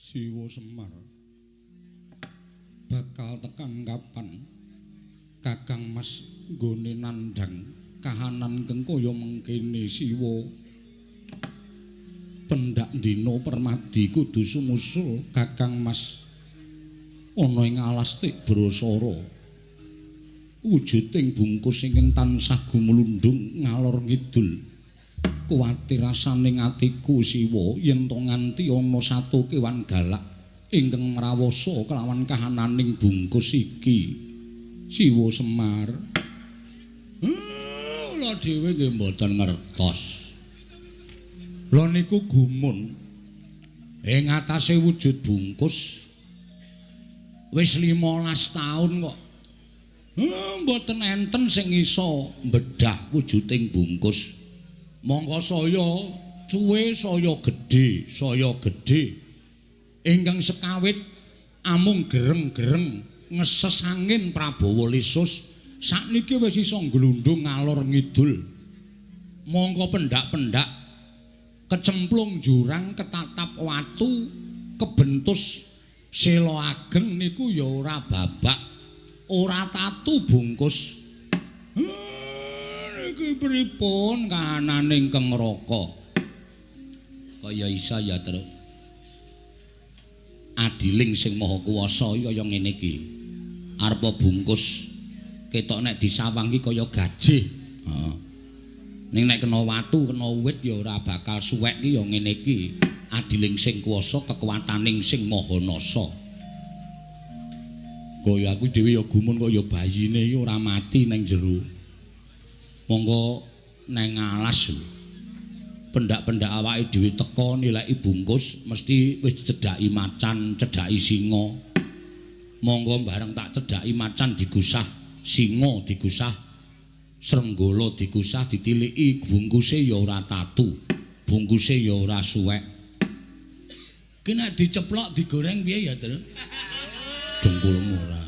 Siwa Semar bakal tekan kapan Kakang Mas nggone nandhang kahanan kang kaya mengkene Siwa? Pendak dina Permadi kudu sumusul Kakang Mas ana ing alas Tibrasara. Wujuding bungkus ingkang tansah gumlundung ngalor ngidul. Kuwatir rasane atiku Siwa yen to nganti ana sato kewan galak ingkang mrawasa kelawan kahananing bungkus iki. Siwa Semar. Kula dhewe nggih mboten ngertos. Lha niku gumun ing atase wujud bungkus wis 15 taun kok. Mboten enten sing iso mbedah wujuding bungkus. Mongko saya cuwe saya gedhe, saya gedhe. Ingkang sekawit amung gereng-gereng ngeses angin Prabawa Lesus sakniki wis iso nglundung ngalor ngidul. Mongko pendak-pendak kecemplung jurang ketatap watu kebentus sela ageng niku ya ora babak, ora tatu bungkus. Niki pripun kahanane ingkang neraka? Kaya isa ya, Truk. Adiling sing maha kuwasa kaya ngene iki. Arepa bungkus ketok nek disawang iki kaya gajih. Heeh. Ning nek kena watu, kena wit ya ora bakal suwek ki ya ngene iki. Adiling sing kuwasa, kekuwataning sing maha nasa. Kaya aku dhewe ya gumun kaya bayine iki ora mati nang jero. Monggo nang alas lho. Pendak-pendak awake dhewe teka nileki bungkus mesti wis cedhaki macan, cedhaki singa. Monggo bareng tak cedhaki macan digusah, singa digusah, srenggala digusah, ditiliki bungkuse ya ora tatu, bungkuse ya ora suwek. Ki nek diceplok digoreng piye ya, Tru? Dengkulmu ora.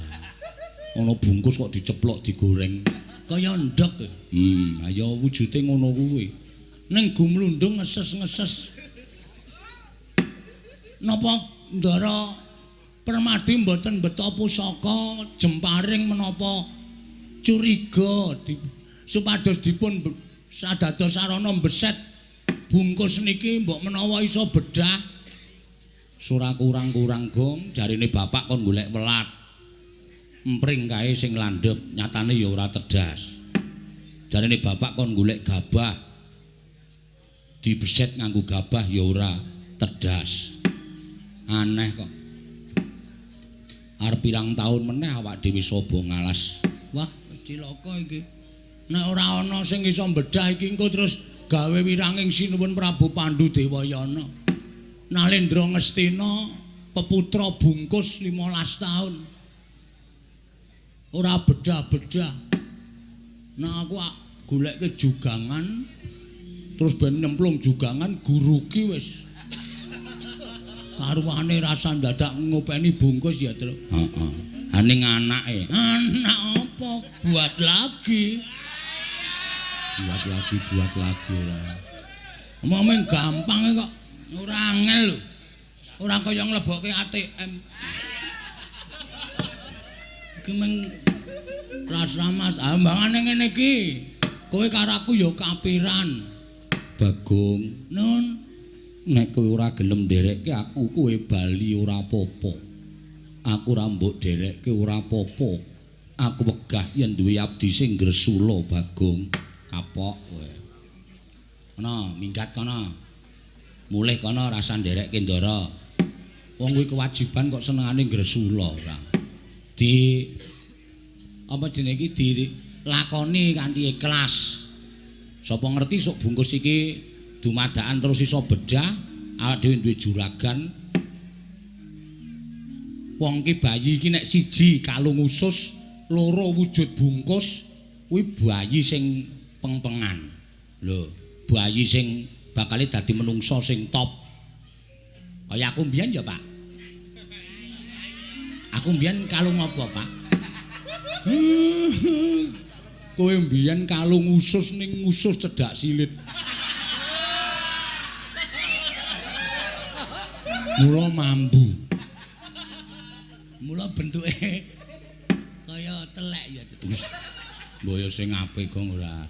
Ana bungkus kok diceplok digoreng kaya ndhog. Ayo wujude ngono kuwi. Ning gumlundung ngeses-ngeses. Napa Ndara Permadi mboten beto pusaka jemparing menapa curiga supados dipun sadados sarana mbeset bungkus niki mbok menawa iso bedah. Sura kurang-kurang gong jarine bapak kon golek welat. Empring kae sing landhep nyatane ya ora tedas. Jarine bapak kon golek gabah. Dibeset nganggo gabah ya ora tedas. Aneh kok. Arep pirang taun meneh awak dhewe sobo ngalas. Wah, wis cilaka iki. Nek ora ana sing iso mbedah iki engko terus gawe wiranging Sinuwun Prabu Pandu Dewayana. Nalendra Ngastina peputra bungkus 15 taun. Ora bedah-bedah. Nek aku goleke jugangan terus ben nyemplung jugangan guruki wis karuane rasa ndadak ngopeni bungkus ya, Truk. Heeh. Ha ning anake. Anak apa? Buat lagi. Buat lagi, buat lagi ora. Omong gampang kok. Ora angel lho. Ora kaya nglebokke ATM. Iki meng ras-ramas ambangane ngene iki. Kowe karo aku ya kapiran. Bagong, Nun, nek kowe ora gelem nderekke aku, kowe bali ora apa-apa. Aku ora mbok derekke ora apa-apa. Aku wegah yen duwe abdi sing gresula, Bagong. Kapok kowe. Kono, minggat kono. Mulih kono rasa nderekke Ndara. Wong kuwi kewajiban kok senengane gresula ora. Di apa jenenge iki dilakoni kanthi ikhlas. Sapa ngerti sok bungkus iki dumadakan terus iso bedah, awak dhewe duwe juragan. Wong ki bayi iki nek siji kalung usus, loro wujud bungkus, kuwi bayi sing pengpengan. Lho, bayi sing bakale dadi menungsa sing top. Kaya aku mbiyen ya, Pak. Aku mbiyen kalung apa, Pak? Kowe mbiyen kalung usus ning usus cedhak silit. Mula mambu. Mula bentuke kaya telek ya. Mbok ya sing apik kok ora.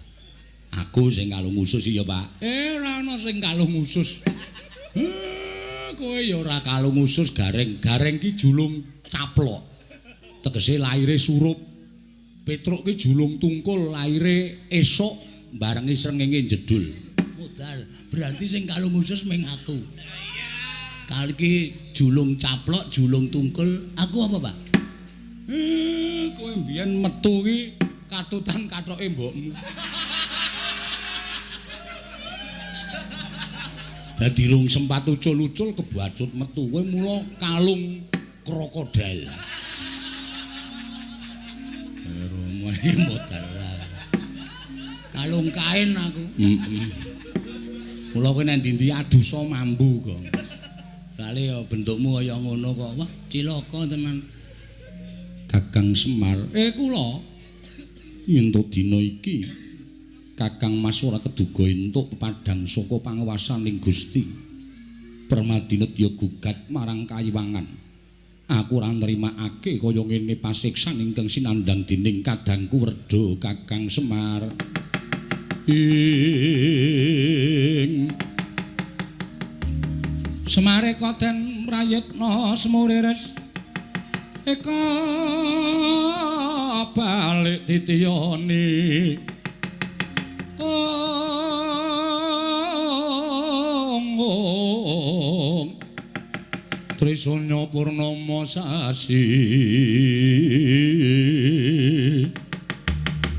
Aku sing kalung usus ya, Pak. Ora ana sing kalung usus. Kowe ya ora kalung usus Gareng. Gareng ki julung caplok. Tegese laire surup. Petruk ki julung tungkul laire esuk barengi srengenge jedul. Modal. Berarti sing kalung usus ming aku. Kali ki julung caplok, julung tungkul, aku apa, Pak? Kowe mbiyen metu ki katutan kathoke mbokmu. Dadi rung sempat ucul-ucul kebacut metu kowe mula kalung krokodil. Romo modal. Kalung kain aku. Heeh. Mula kowe nang ndi-ndi adusa mambu kok. Lale ya bentukmu kaya ngono kok. Wah, cilaka tenan. Kakang Semar, kula yen to dina iki Kakang Mas ora keduga entuk pepadang saka panguwasaning Gusti. Permadinat ya gugat marang kayiwangan. Aku ora nrimakake kaya ngene pasiksan ingkang sinandhang dening kadangku Werda Kakang Semar. Ing Semare koden prayitna semurires eka balik titiyane. Ong Trisanya purnama sasi.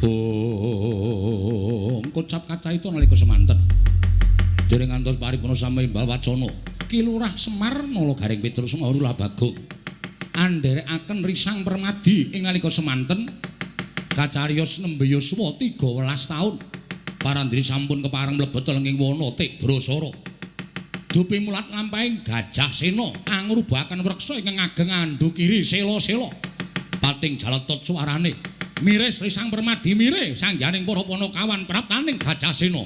Ong kocap kaca itu nalika semanten. Dereng ngantos paripurna samimbal wacana. Ki Lurah Semar Nala Gareng Petruk Semar Lurah Bagong andherekaken risang permadi ing nalika semanten kacariyos nembe yuswa 13 taun. Parandri sampun kepareng mlebet lenging wana Tibrasara. Dupi mulat lampahing Gajah Sena angrubahaken wreksa ingkang ageng andukiri sela-sela. Pating jaletot suarane. Miris risang permadi mire sangyaning para panakawan praptaning Gajah Sena.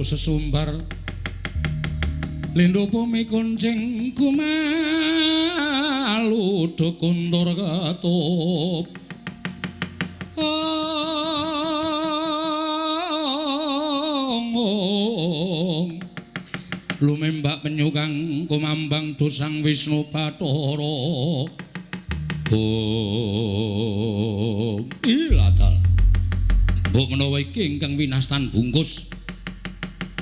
Sesumbar lindhu bumi kuncing kumalu kuntur ketup. Ong lumembak penyu kang kumambang dosang Wisnu Bathara. Ong iladal mbok menawa iki ingkang winastan bungkus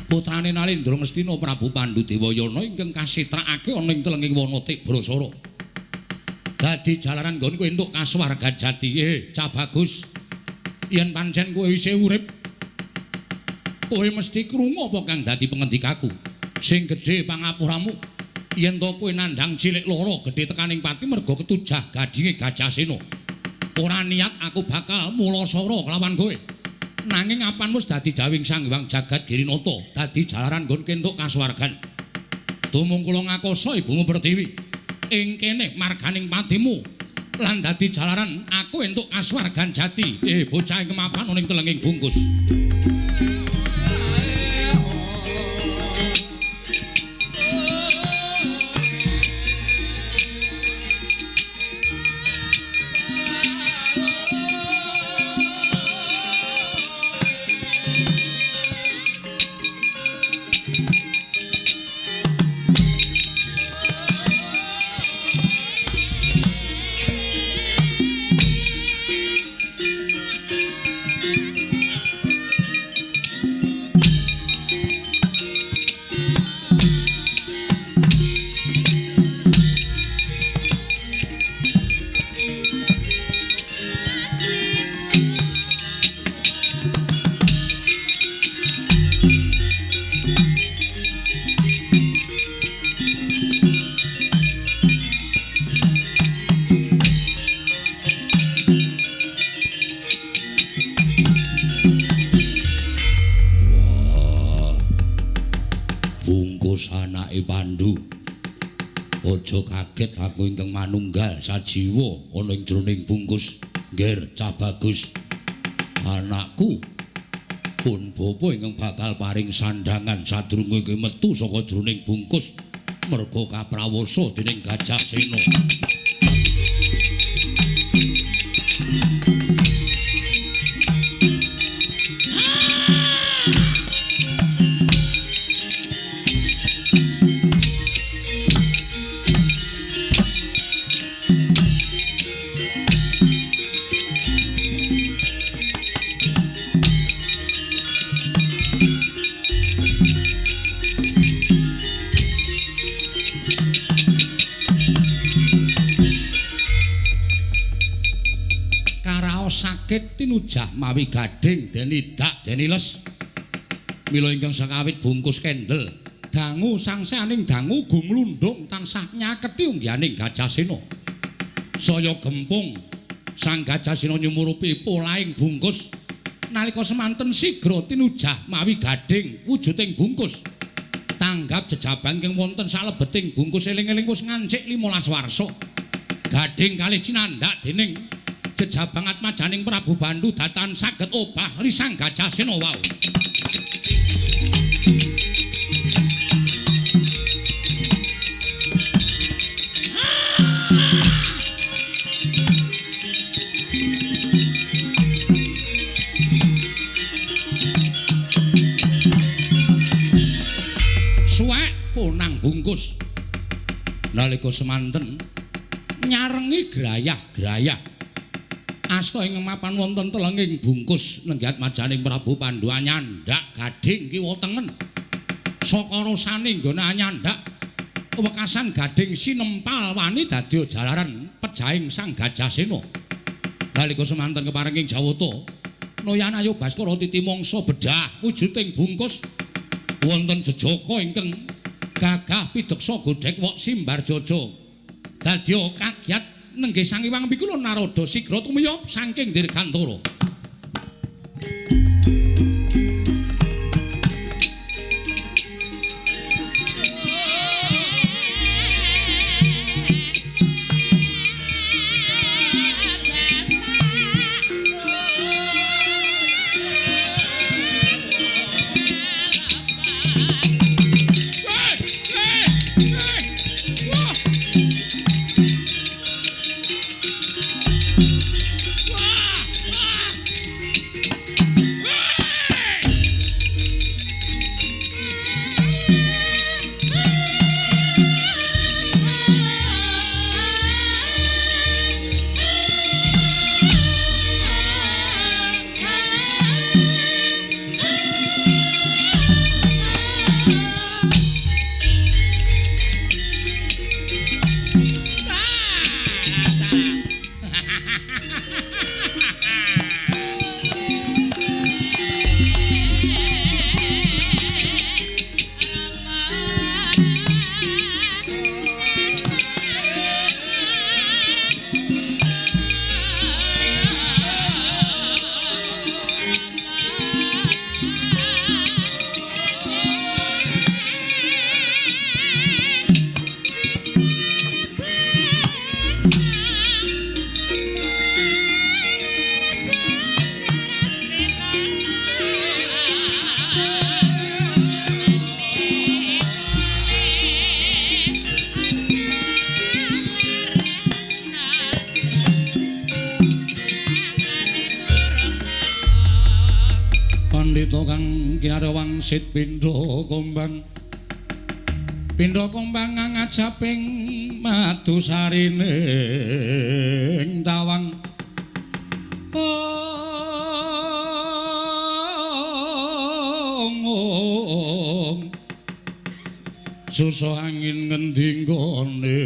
putrane Nalendra Ngastina Prabu Pandhu Dewayana ingkang kasitrakake ana ing telenging wana Tibrasara. Dadi jalaran nggon kowe entuk kasuwargan jati. Cah bagus. Yen pancen kowe isih urip, kowe mesti krungu apa kang dadi pengendikaku. Sing gedhe pangapuramu yen to kowe nandhang cilik lara gedhe tekaning pati merga ketujah gadinge Gajah Sena. Ora niat aku bakal mulasara kelawan kowe. Nanging apan wis dadi dawing Sang Hyang Jagat Girinata, dadi jalaran nggon kentuk kasuwargan. Tumung kula ngakoso ibumu Pertiwi ing kene marganing patimu lan dadi jalaran aku entuk kasuwargan jati. Bocah ing kemapan ana ing telenging bungkus. Aku ingkang manunggal sajiwa ana ing jroning bungkus. Ngger cah bagus. Anakku pun bapa ingkang bakal paring sandhangan sadurunge kowe metu saka jroning bungkus merga kaprawasa dening Gajah Sena. Sakit tinujah mawi gading deni dak deni les. Mila ingkang sakawit bungkus kendel dangu sangsaning dangu gumlundung tansah nyaketi unggihaning Gajah Sena. Saya gempung sang Gajah Sena nyumurupi polahing bungkus. Nalika semanten sigra tinujah mawi gading wujuding bungkus. Tanggap jejabang ingkang wonten salebeting bungkus eling-eling wis ngancik 15 warsa. Gading kalih cinandhak dening jejabang atmajaning Prabu Bandu datan saged obah risang Gajah Sena wau. Suwek ponang bungkus. Nalika semanten nyarengi grayah-grayah asta ing mapan wonten telenging bungkus nenggihat majaning Prabu Pandu anyandhak gading kiwa tengen. Saka rasane nggone anyandhak wekasan gading sinempal wani dadi jalaran pejahing sang Gajah Sena. Nalika semanten keparenging Jawata noyan ayu Baskara titi mangsa bedah wujuding bungkus wonten jejaka ingkang gagah pideksa godhek wok simbar jaja. Dadya kagyat nenggih Sang Hyang Wikula Narada sigra tumiyop saking dirgantara. Wangsit pindha kombang pindha kombang ngajaping madu sarining tawang. Ong susa angin ngendi nggone.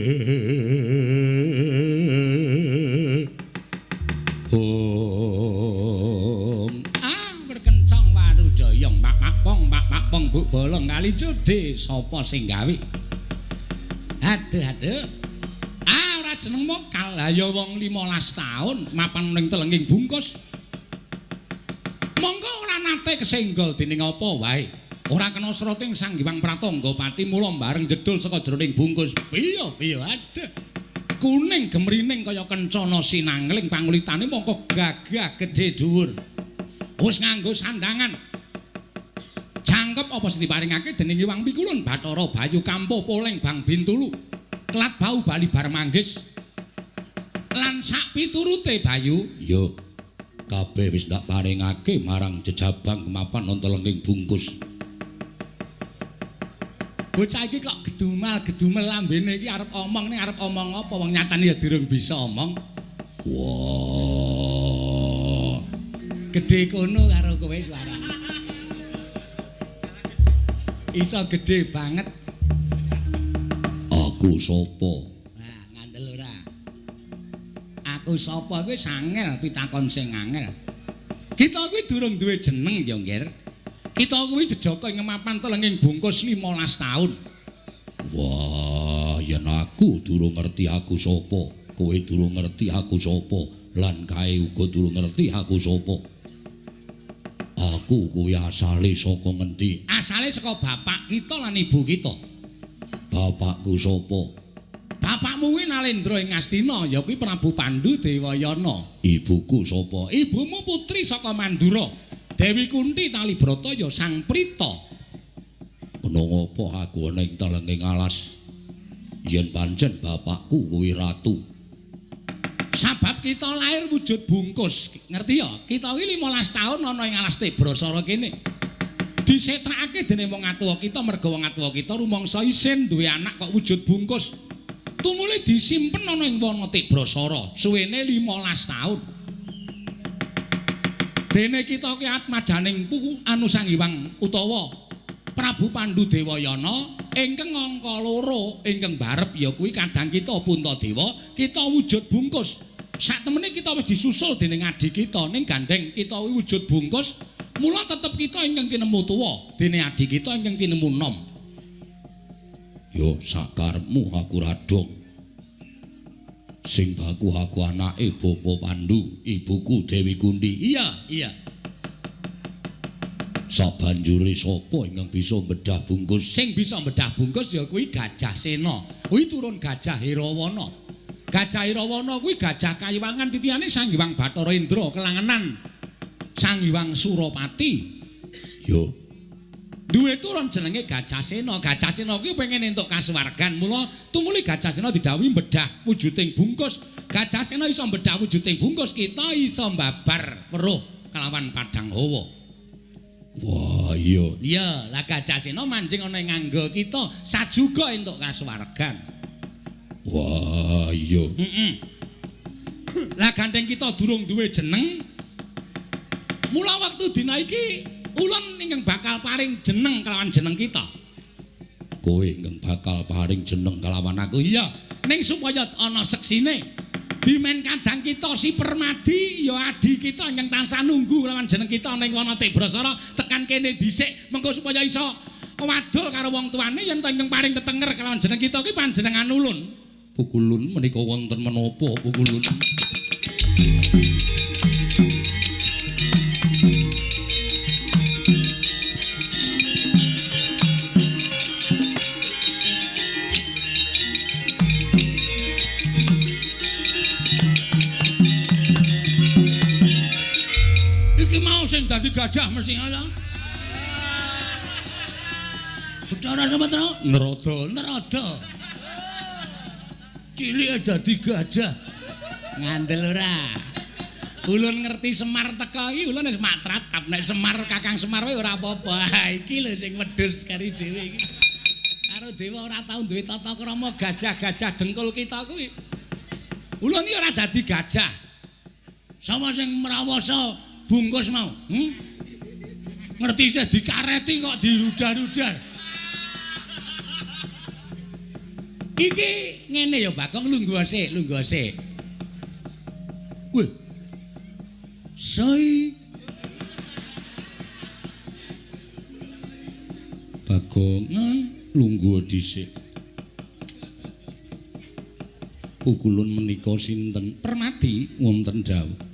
Pong buk bolong kali jodhe sapa sing gawe? Aduh aduh. Ah ora jeneng mokal. Lah ya wong 15 taun mapan ning telenging bungkus. Monggo ora nate kesenggol dening apa wae. Ora kena srating Sang Hyang Pratangga pati mula bareng jedul saka jroning bungkus. Piye piye aduh. Kuning gemrining kaya kencana sinangling pangulitane mongko gagah gedhe dhuwur. Wis nganggo sandangan. Jangkep apa sing diparingake dening Hyang Pikulun Bathara Bayu Kampuh Poleng Bang Bintulu. Klat bau bali bar manggis. Lan sak piturute Bayu, yo kabeh wis ndak paringake marang jejabang kemapan nonton lengking bungkus. Bocah iki kok gedumal-gedumel lambene iki arep omong ning arep omong apa wong nyatane ya durung bisa omong. Wah. Gedhe kono karo kowe suarane. Iso gedhe banget. Aku sapa? Nah, ngandel ora. Aku sapa kuwi sangel pitakon sing angel. Kita kuwi durung duwe jeneng ya, Nggir. Kita kuwi jejaka ing mapan telenging bungkus 15 taun. Wah, yen aku durung ngerti aku sapa, kowe durung ngerti aku sapa, lan kae uga durung ngerti aku sapa. Aku kuwi asale saka ngendi? Asale saka bapak kita lan ibu kita. Bapakku sapa? Bapakmu kuwi Nalendra ing Ngastina, ya kuwi Prabu Pandu Dewayana. Ibuku sapa? Ibumu putri saka Mandura. Dewi Kunti Talibrata ya Sang Prita. Kena ngapa aku ana ing telenging alas? Yen pancen bapakku kuwi ratu. Sabab kita lahir wujud bungkus, ngerti ya? Kita iki 15 taun ana ing alas Tebrasara kene. Disetrakake dening wong atuwa kita merga wong atuwa kita rumangsa isin duwe anak kok wujud bungkus. Tumuli disimpen ana ing wana Tebrasara suwene 15 taun. Dene kita ki atmajaning puku anu Sang Hyang utawa Prabu Pandu Dewayana ingkang angka loro ingkang barep ya kuwi kadang kita Puntadewa kita wujud bungkus. Saktemene kita wis disusul dening adi kita ning gandeng kita wujud bungkus, mula tetep kita ingkang tinemu tuwa dene adi kita ingkang tinemu nom. Yo sakarepmu aku radong. Sing baku aku anake Bapa Pandu, ibuku Dewi Kunti. Iya, iya. Sabanjure sapa ingkang bisa bedah bungkus? Sing bisa bedah bungkus ya kuwi Gajah Sena. Kuwi turun Gajah Hirawana. Gajah Hirawana kuwi gajah kayiwangan titihane Sang Hyang Bathara Indra kelangenan Sang Hyang Surapati. Yo. Duwe turun jenenge Gajah Sena. Gajah Sena kuwi pengen entuk kasuwargan. Mula tumuli Gajah Sena didhawuhi bedah wujuding bungkus. Gajah Sena iso bedah wujuding bungkus, kita iso mbabar weruh kelawan padang hawa. Wah, iya. Iya, lah Gajah Sena manjing ana ing angga kita sajuga entuk kasuwargan. Wah, iya. Heeh. Lah gandeng kita durung duwe jeneng. Mula wektu dina iki ulun ingkang bakal paring jeneng kelawan jeneng kita. Kowe ingkang bakal paring jeneng kelawan aku. Iya, ning supaya ana seksine. Dimen kadang kita si Permadi ya adi kita ingkang tansah nunggu kelawan jeneng kita ning wana Tebrasara tekan kene dhisik mengko supaya iso wadul karo wong tuane yen to ingkang paring tetenger kelawan jeneng kita ki panjenengan ulun. Pukulun menika wonten menapa pukulun? Dadi gajah mesti ana. Bathara Sumetra nrada, nrada. Cilike dadi gajah. Ngandel ora. Ulun ngerti Semar teka iki ulun wis matratap nek Semar Kakang Semar wae ora apa-apa. Iki lho sing wedhus kari dhewe iki. Karo dewa ora tau duwe tata krama gajah-gajah dengkul kita kuwi. Ulun iki ora dadi gajah. Sapa sing mrawasa bungkus mau? Ngerti isih dikareti kok dirudar-rudar. Iki ngene ya Bagong, lungguh sik, lungguh sik. Wih. Soi. Bagong, lungguh dhisik. Pukulun menika sinten? Permadi wonten dawuh.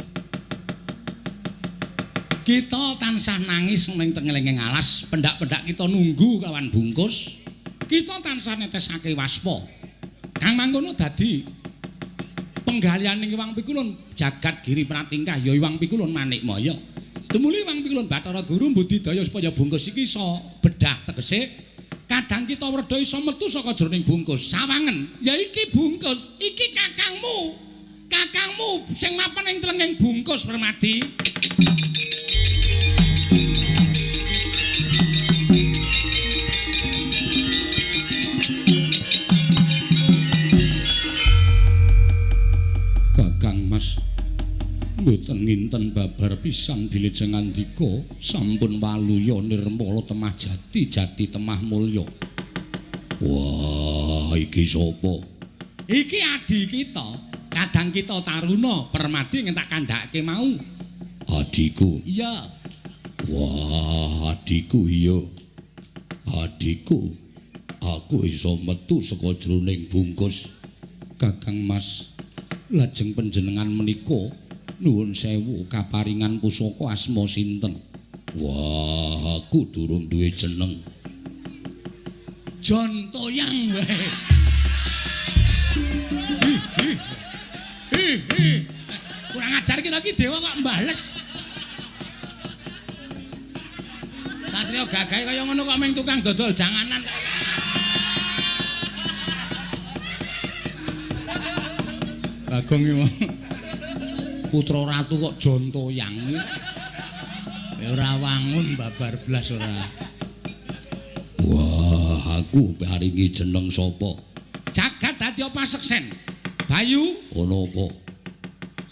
Kita tansah nangis ning tengelenging alas, pendak-pendak kita nunggu kawan bungkus. Kita tansah netesake waspa. Kang mangkono dadi Penggalihan ing Hyang Pikulun jagat giri pratingkah ya Hyang Pikulun Manikmaya. Tumuli Hyang Pikulun Bathara Guru mbudidaya supaya bungkus iki iso bedah tegese kadang kita werda iso metu saka jroning bungkus. Sawangen, ya iki bungkus, iki kakangmu. Kakangmu sing mapan ing tlenging bungkus Permadi. Kakang Mas mboten nginten babar pisan bilih ngandika sampun waluya nirmala temah jati jati temah mulya. Wah, iki sapa? Iki adi kita. Kadang kita Taruna Permadi ngentak kandhake mau. Adiku. Iya. Wah, adiku iya. Adiku, aku iso metu saka jroning bungkus. Kakang Mas, lajeng panjenengan menika nuwun sewu kaparingan pusaka asma sinten? Wah, aku durung duwe jeneng. Jon Toyang wae. Kurang ajar kita iki dewa kok mbales. Satria gagahe kaya ngono kok meng tukang dodol janganan. Bagong iki. Putra ratu kok Jon Toyang. Ya ora wangun babar blas ora. Wah, aku paringi jeneng sapa? Jagat dadi paseksen. Bayu, ana apa?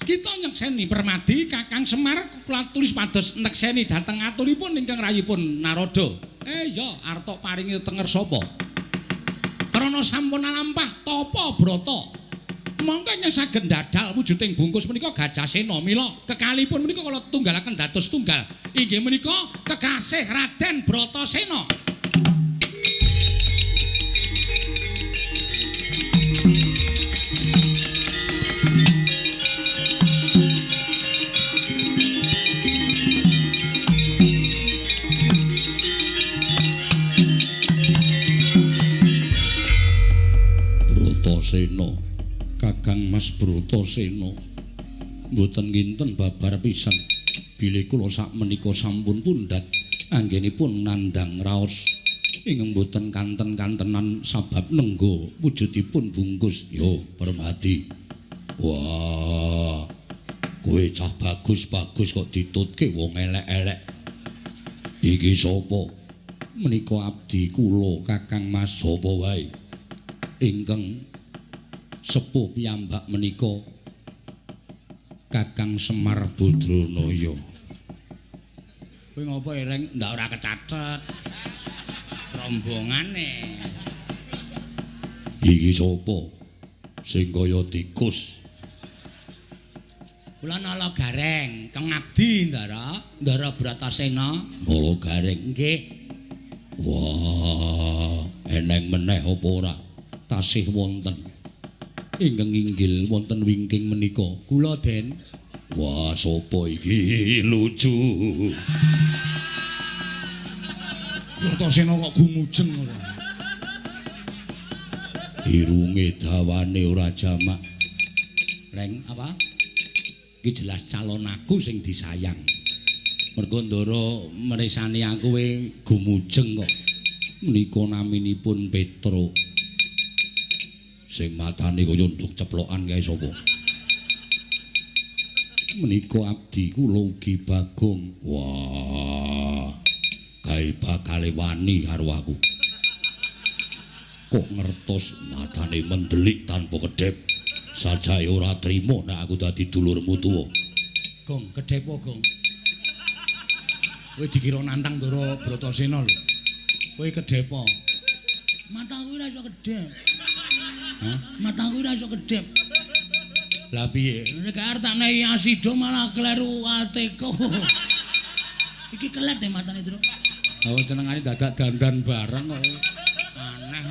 Kita nyekseni Permadi Kakang Semar kula tulis pados nekseni dhateng aturipun ingkang rayipun Narada. Iya, arta paringi tenger sapa? Krana sampun alampah tapa brata. Mongko saged ndadal wujuding bungkus menika Gajahsena mila kekalipun menika kula tunggalaken dados tunggal. Inggih menika kekasih Raden Bratasena. Bratasena, Kakang Mas Bratasena, mboten nginten babar pisan bilih kula sakmenika sampun pundhat anggenipun nandhang raos ingkang mboten kanten-kantenan sabab nengga wujudipun bungkus. Yo Permadi. Wah, kowe cah bagus-bagus kok ditutke wong elek-elek. Iki sapa? Menika abdi kula Kakang Mas. Sapa wae? Ingkang sepuh piyambak menika Kakang Semar Badranaya. Kowe ngopo ereng ndak ora kecathet rombongane. Iki sapa sing kaya tikus? Kula Nala Gareng, kang abdi Ndara, Ndara Bratasena. Nala Gareng nggih. Wah, eneng meneh apa ora? Tasih wonten ingkang inggil wonten wingking menika. Kula Den. Wah, sapa iki? Lucu. Bratasena kok gumujeng ora. Irunge dawane ora jamak. Reng apa? Iki jelas calon aku sing disayang. Mergo Ndara mresani aku we gumujeng kok. Menika naminipun Petruk. Sing matane kaya nduk ceplokan kae sapa? Menika abdi kula ugi Bagong. Wah, kae bakale wani karo aku. Kok ngertos matane mendelik tanpa kedhep. Sajae ora trima nek aku dadi dulurmu tuwa. Gong, kedhep apa, Gong? Kowe dikira nantang Ndara Bratasena lho. Kowe kedhep apa? Mataku ora iso kedhep. Hah? Mataku ora iso kedhep. Lah piye? Nek arep tak nehi asido malah kleru ateko. Iki kelet e matane, Tru. Lah senengane dadak dandan bareng kok. Aneh.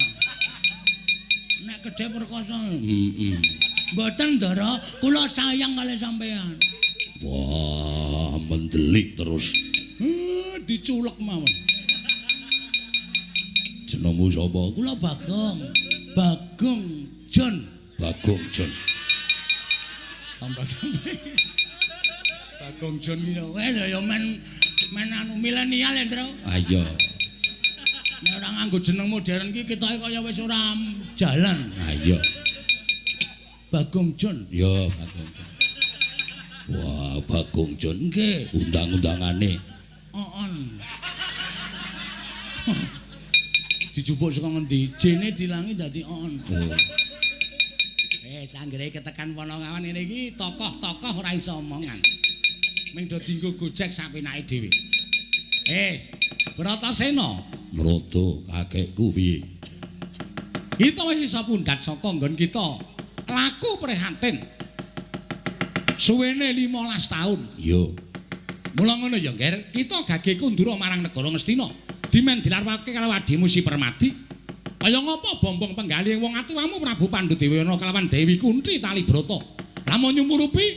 Nek kedhep perkosa. Heeh. Mboten, Ndara, kula sayang kalih sampean. Wah, mendelik terus. Diculek mawon. Jenengmu sapa? Kula Bagong. Bagong John. Bagong John. Tambah-tambah. Bagong Jon ki ya ya men men anu milenial ya, Tru. Ah iya. Nek ora nganggo jeneng modern ki ketoke kaya wis ora jalan. Ah iya. Bagong Jon. Ya, Bagong Jon. Wah, Bagong Jon Nggih. Undang-undangane. On. Dijupuk saka ngendi? Jene dilangi dadi on. Oh. Sanggere ketekan Panangawan ngene iki tokoh-tokoh ora iso omongan. Ming do dienggo gojek sapenake dhewe. Bratasena, Nrada kakekku piye? Kita wis iso pundhat saka nggon kita. Laku prihatin. Suwene 15 taun. Iya. Mula ngono ya, Nger, kita gage kundura marang negara Ngastina. Dimen dilarwake karo adimu Si Permadi. Kaya ngapa bombong penggalih wong atuwamu Prabu Pandhu Dewayana kelawan Dewi Kunthi Talibrata. Lamun nyumurupi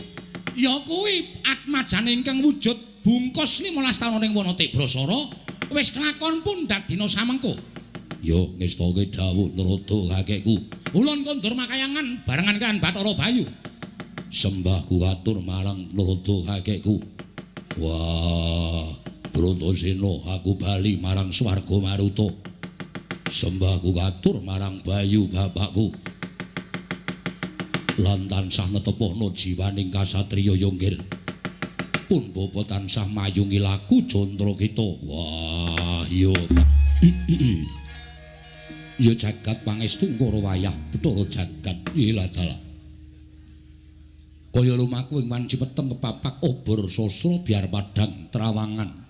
ya kuwi atmajane ingkang wujud bungkus 15 taun ning wana Tibrasara wis kelakon pundhat dina samengko. Ya ngestake dawuh Nrada kakekku. Ulun kondur makayangan barengan kan Bathara Bayu. Sembahku katur marang Nrada kakekku. Wah, Bratasena aku bali marang swarga Maruta. Sembahku katur marang Bayu bapakku. Lan tansah netepohna jiwaning kasatriya Yonggir. Pun bapa tansah mayungi laku jantra kita. Wah, iya. Ya jagat pangestu ngkara wayah Bathara jagat. Ilah dalah. Kaya lumaku ing wanci peteng kepapak obor sastra biar padhang trawangan.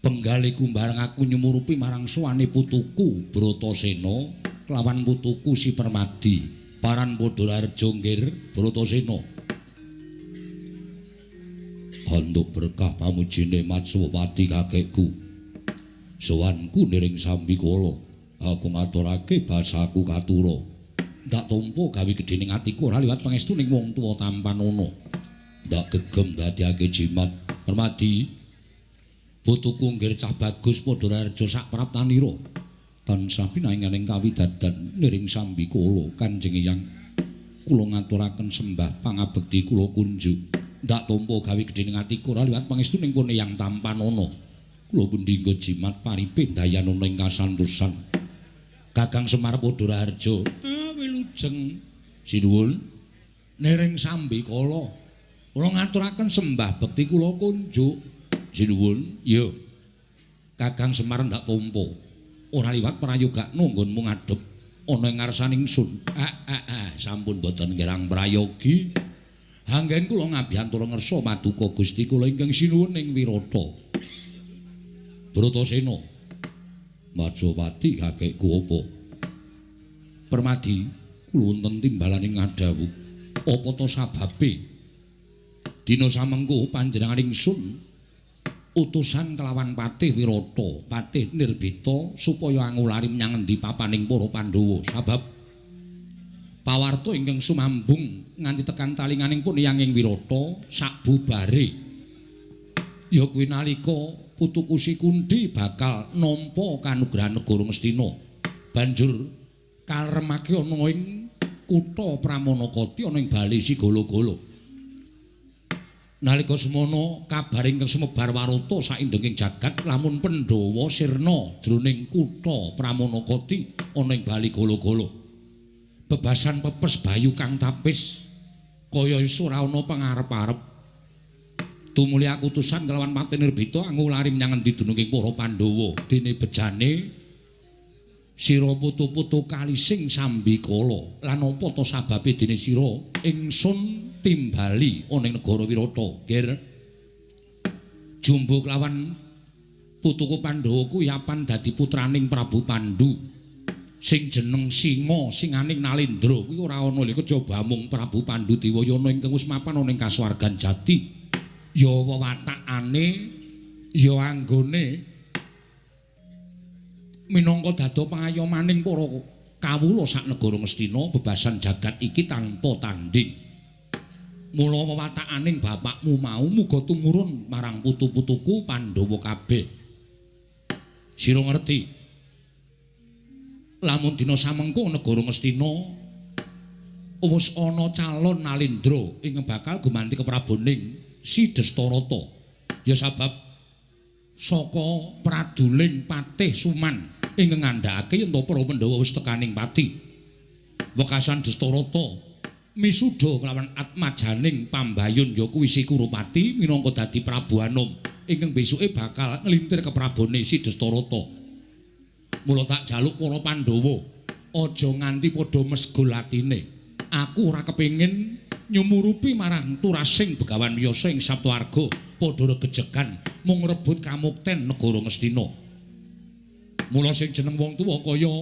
Penggaliku bareng aku nyumurupi marang suwane putuku Bratasena kelawan putuku Si Permadi. Paran padha raharja nggir Bratasena. Antuk berkah pamujine Matswapati kakekku. Sowanku niring sambikala, aku ngaturake basaku katura. Ndak tampa gawe gedhening atiku ora liwat pangestuning wong tuwa tampanana. Ndak gegem dadiake jimat Permadi. Putuku nggir cah bagus padha raharja sak praptanira. Tansah pinainganing kawidadan niring sambikala Kanjeng Eyang. Kula ngaturaken sembah pangabekti kula kunjuk. Ndak tampa gawe gedhening atiku ora liwat pangestuning pun Eyang tampanana. Kula pundi nggo jimat paripe dayanana ing kasantosan. Kakang Semar padha raharja. Wilujeng sinuwun niring sambikala. Kula ngaturaken sembah bekti kula kunjuk. Sinuwun, iya. Kakang Semar ndak tampa. Ora liwat prayogakno nggonmu ngadhep ana ing ngarsaning ingsun. Sampun boten ngerang prayogi. Anggen kula ngabiyantara ngersa paduka Gusti kula ingkang sinuwun ing Wirata. Bratasena. Matswapati kakekku apa? Permadi, kula wonten timbalaning ngadhawuh. Apa ta sababe? Dina samengko panjenengan ingsun utusan kelawan Patih Wirata, Patih Nirbita supaya angulari menyang endi papaning para Pandhawa. Sabab pawarta ingkang sumambung nganti tekan talinganing pun Eyang ing Wirata sakbubare. Ya kuwi nalika putuku Si Kunthi bakal nampa kanugrahan negara Ngastina. Banjur kaleremake ana ing kutha Pramanakati ana ing bali Sigala-gala. Nalika semono kabar ingkang sumebar warata saindenging jagat lamun Pandhawa sirna jroning kutha Pramanakati ana ing bali Gala-gala. Bebasan pepes Bayu kang tapis kaya wis ora ana pangarep-arep. Tumuli akutusan kelawan Patih Nirbita angulari menyang endi dununging para Pandhawa. Dene bejane sira putu-putu kalising sambikala lan apa ta sababe dene sira ingsun timbali ana ing negara Wirata. Ger jumbo kelawan putuku Pandhawa kuwi apan dadi putraning Prabu Pandu sing jeneng Singa singaning Nalendra kuwi ora ana lho kejaba mung Prabu Pandu Dewayana ingkang wis mapan ana ing kasuwargan jati. Ya wewatakane ya anggone minangka dado pangayomaning para kawula sak negara Ngastina bebasan jagat iki tanpa tanding. Mula wewatakaning bapakmu mau muga tumurun marang putu-putuku Pandhawa kabeh. Sira ngerti lamun dina samengko negara Ngastina Wis ana calon Nalendra ingkang bakal gumanti kepraboning Si Destarata. Ya sabab saka praduling Patih Suman ingkang ngandhakake yen to para Pandhawa wis tekaning pati. Wekasan Destarata misuda kelawan atmajaning pambayun ya kuwi Si Kurupati minangka dadi Prabu Anom ingkang besuke bakal nglintir keprabone Si Destarata. Mula tak jaluk para Pandhawa aja nganti padha mesgul atine. Aku ora kepengin nyumurupi marang turasing Begawan Wiyasa ing Saptawarga padha regejegan mung rebut kamukten negara Ngastina. Mula sing jeneng wong tuwa kaya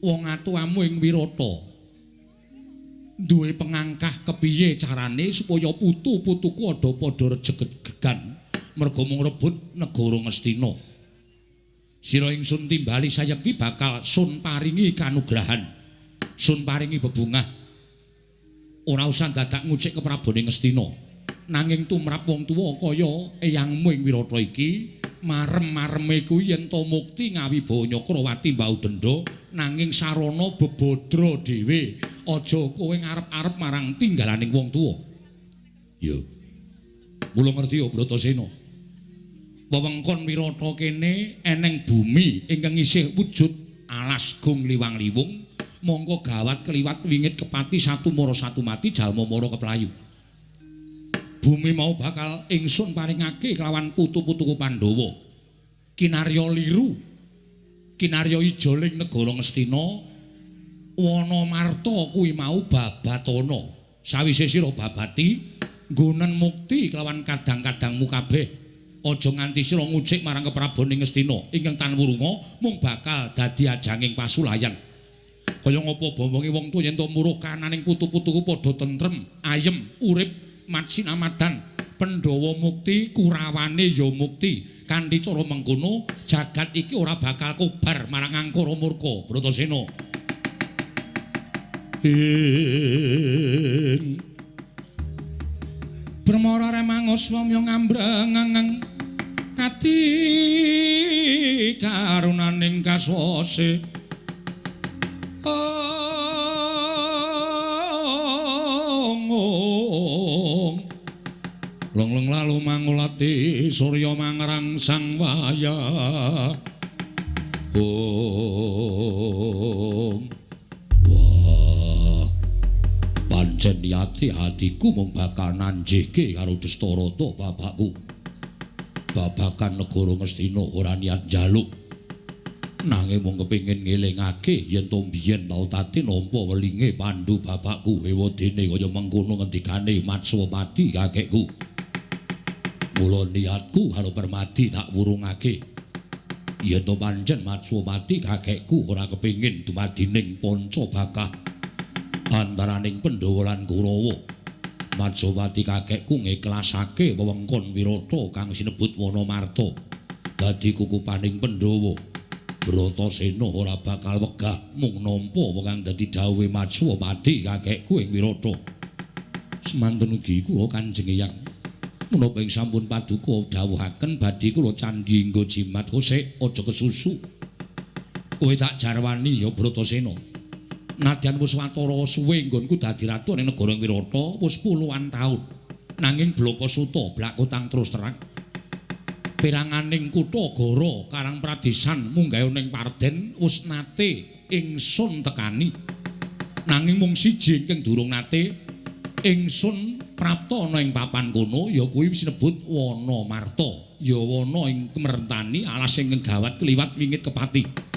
wong atuamu ing Wirata duwe pengangkah kepiye carane supaya putu-putuku ada padha regejegan merga mung rebut negara Ngastina. Sira ingsun timbali sayekti bakal sun paringi kanugrahan, sun paringi bebungah. Ora usah dadak ngucik keprabone Ngastina. Nanging tumrap wong tuwa kaya eyangmu ing Wirata iki, marem-mareme kuwi yen to mukti ngawibawa Nyakrawati mbau denda, nanging sarana bebadra dhewe. Aja kowe ngarep-arep marang tinggalaning wong tuwa. Ya. Mula ngerti ya Bratasena. Wewengkon Wirata kene eneng bumi ingkang isih wujud alas gung liwang-liwung, mongko gawat keliwat wingit kepati satu mara satu mati jalma mara keplayu. Bumi mau bakal ingsun paringake kelawan putu-putuku Pandhawa. Kinarya liru, kinarya ijoling negara Ngastina, wana marta kuwi mau babatana. Sawise sira babati, nggonen mukti kelawan kadang-kadangmu kabeh. Aja nganti sira ngucik marang keprabone Ngastina ingkang tan wurunga mung bakal dadi ajanging pasulayan. Kaya ngapa bombonge wong tuwa yen to muruh kananing putu-putuku padha tentrem, ayem, urip, matsinamadan. Pandhawa mukti, Kurawane ya mukti. Kanthi cara mengkono, jagat iki ora bakal kobar marang angkara murka. Bratasena. Ing Brahmara remangus wamya ngambreng kati karunaning kaswase. Ong long-long lalu mangulati surya mangrangsang waya. Ong wah, pancen niati hatiku mung bakal nanjihke karo Destarata bapakku. Babakan negara Ngastina ora niat njaluk, nanging mung kepengin ngelingake yen to biyen tau tati nampa welinge Pandu bapakku ewadene kaya mengkono ngendikane Matswapati kakekku. Mula niatku karo Permadi tak wurungake yen to pancen Matswapati kakekku ora kepengin dumadining panca bakah antaraning Pandhawa lan Kurawa. Matswapati kakekku ngiklasake wewengkon Wirata kang sinebut Wanamarta dadi kukupaning Pandhawa. Bratasena ora bakal wegah mung nampa kang dadi dawuhe Matswapati kakekku ing Wirata. Semanten ugi kula Kanjeng Eyang, menapa ing sampun paduka dawuhaken badhe kula candhi nggo jimat kosek aja kesusu. Kowe tak jarwani ya Bratasena. Nadyan wis watara suwe nggonku dadi ratu ning negara Wirata wis puluhan taun. Nanging blaka suta blakutang terus terang. Peranganing kutha Goro Karang Pradesan munggahe ning Parden wis nate ingsun tekani. Nanging mung siji ingkang durung nate ingsun prapta ana ing papan kono ya kuwi sinebut Wanamarta. Ya wana ing merentani alas ingkang gawat kliwat wingit kepati.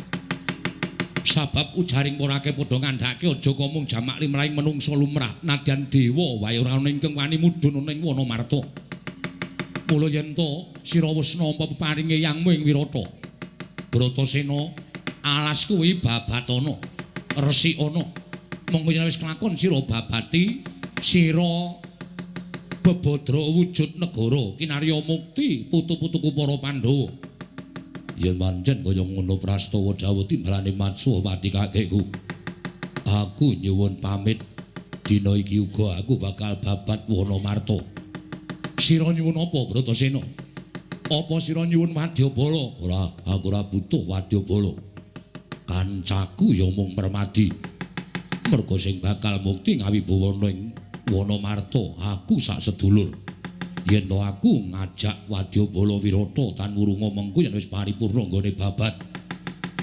Sabab ujaring porake padha ngandhake aja mung jamak limrahing menungsa lumrah nadyan dewa wae ora ana ingkang wani mudhun ana ing Wanamarta. Mula yen to sira wis nampa peparinge yangmu ing Wirata. Bratasena alas kuwi babatana, resikana. Monggo yen wis kelakon sira babati, sira bebadra wujud negara kinarya mukti putu-putuku para Pandhawa. Yen pancen kaya ngono prastawa dawuh timbalane Matswapati kakekku. Aku nyuwun pamit dina iki uga aku bakal babat Wanamarta. Sira nyuwun apa Bratasena? Apa sira nyuwun wadyabala? Ora, aku ora butuh wadyabala. Kancaku ya mung Permadi. Merga sing bakal mukti ngawibawana ing Wanamarta aku sak sedulur. Yen to aku ngajak Wadyabala Wirata tan wurunga mengko yen wis paripurna nggone babat.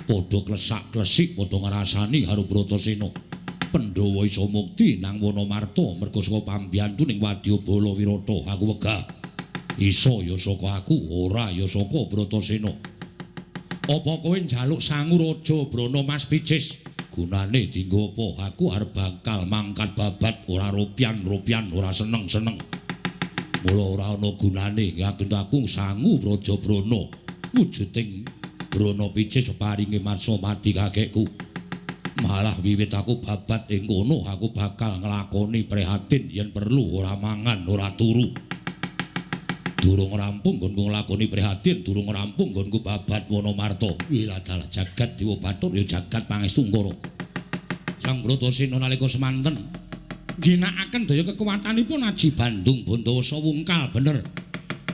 Padha klesak-klesik padha ngrasani karo Bratasena. Pandhawa iso mukti nang Wanamarta merga saka pambiyantu ning Wadyabala Wirata. Aku wegah. Iso ya saka aku, ora ya saka Bratasena. Apa kowe njaluk sangu Raja Brana Mas Picis? Gunane dienggo apa? Aku arep bakal mangkat babat ora rupian-rupian, ora seneng-seneng. Mula ora ana gunane aku sangu Raja Brana. Wujuding Brana Picis paringe Matsomati kakekku. Malah wiwit aku babat ing kono aku bakal nglakoni prihatin yen perlu ora mangan, ora turu. Durung rampung nggonku nglakoni prihatin, durung rampung nggonku babat Wanamarta. Wiladalah jagat Dewa Bathara ya jagat pangestu Ngara. Sang Bratasena nalika semanten ngginakaken daya kekuatanipun Aji Bandung Bantawasa wungkal bener.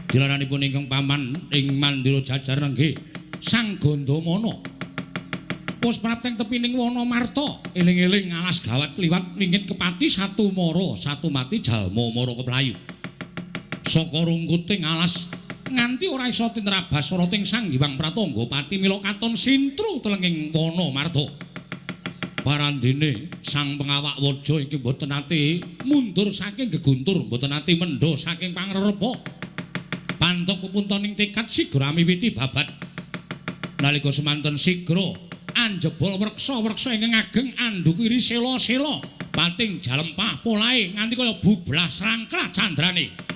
Dilaranipun ingkang paman ing mandira jajar nenggih Sang Gandamana. Wis prapteng tepining Wanamarta, eling-eling alas gawat kliwat wingit kepati satu mara, satu mati jalma mara keplayu. Saka rungkuting alas nganti ora iso tinrabas soroting Sang Hyang Pratangga pati mila katon sintru telenging Wanamarta. Parandene sang pengawak waja iki mboten nate mundur saking geguntur, mboten nate mendha saking pangrerepa. Pantok pepuntoning tekad sigra miwiti babat. Nalika semanten sigra anjebol wreksa-wreksa ingkang ageng andukiri sela-sela pating jalempah polahe nganti kaya bublah srangkra candrane.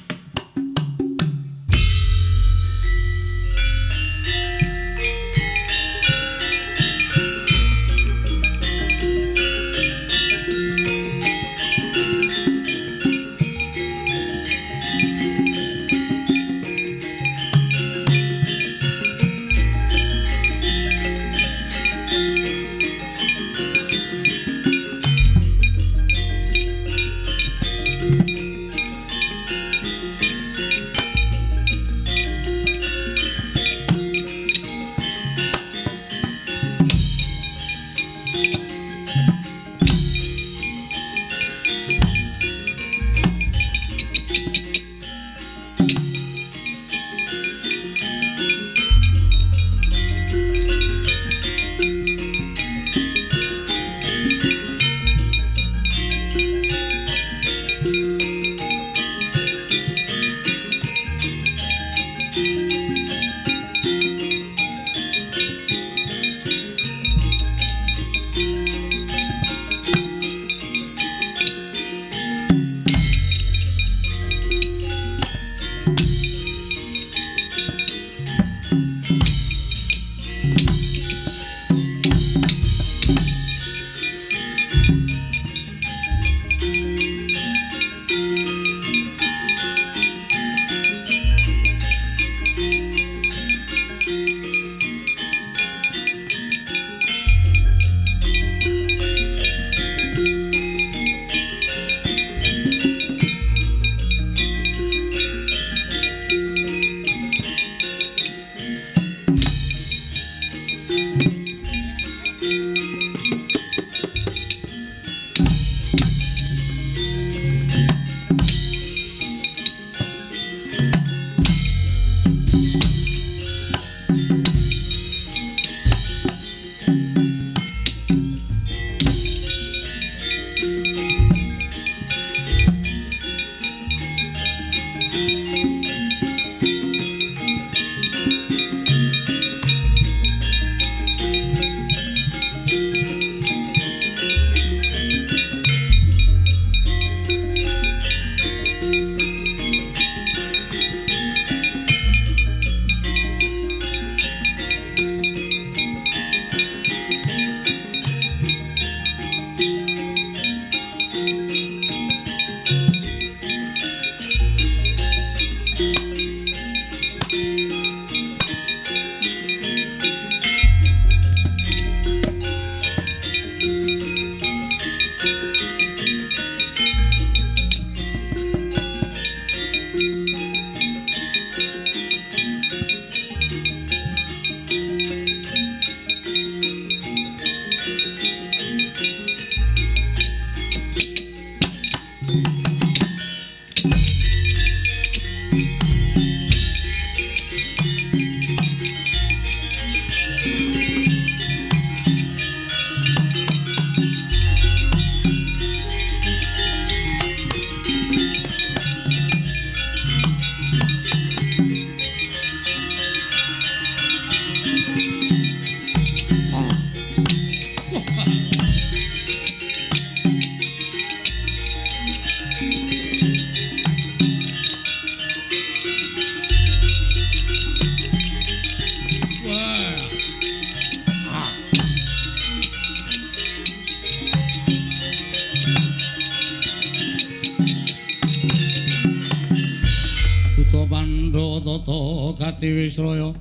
Candra tata gati wisraya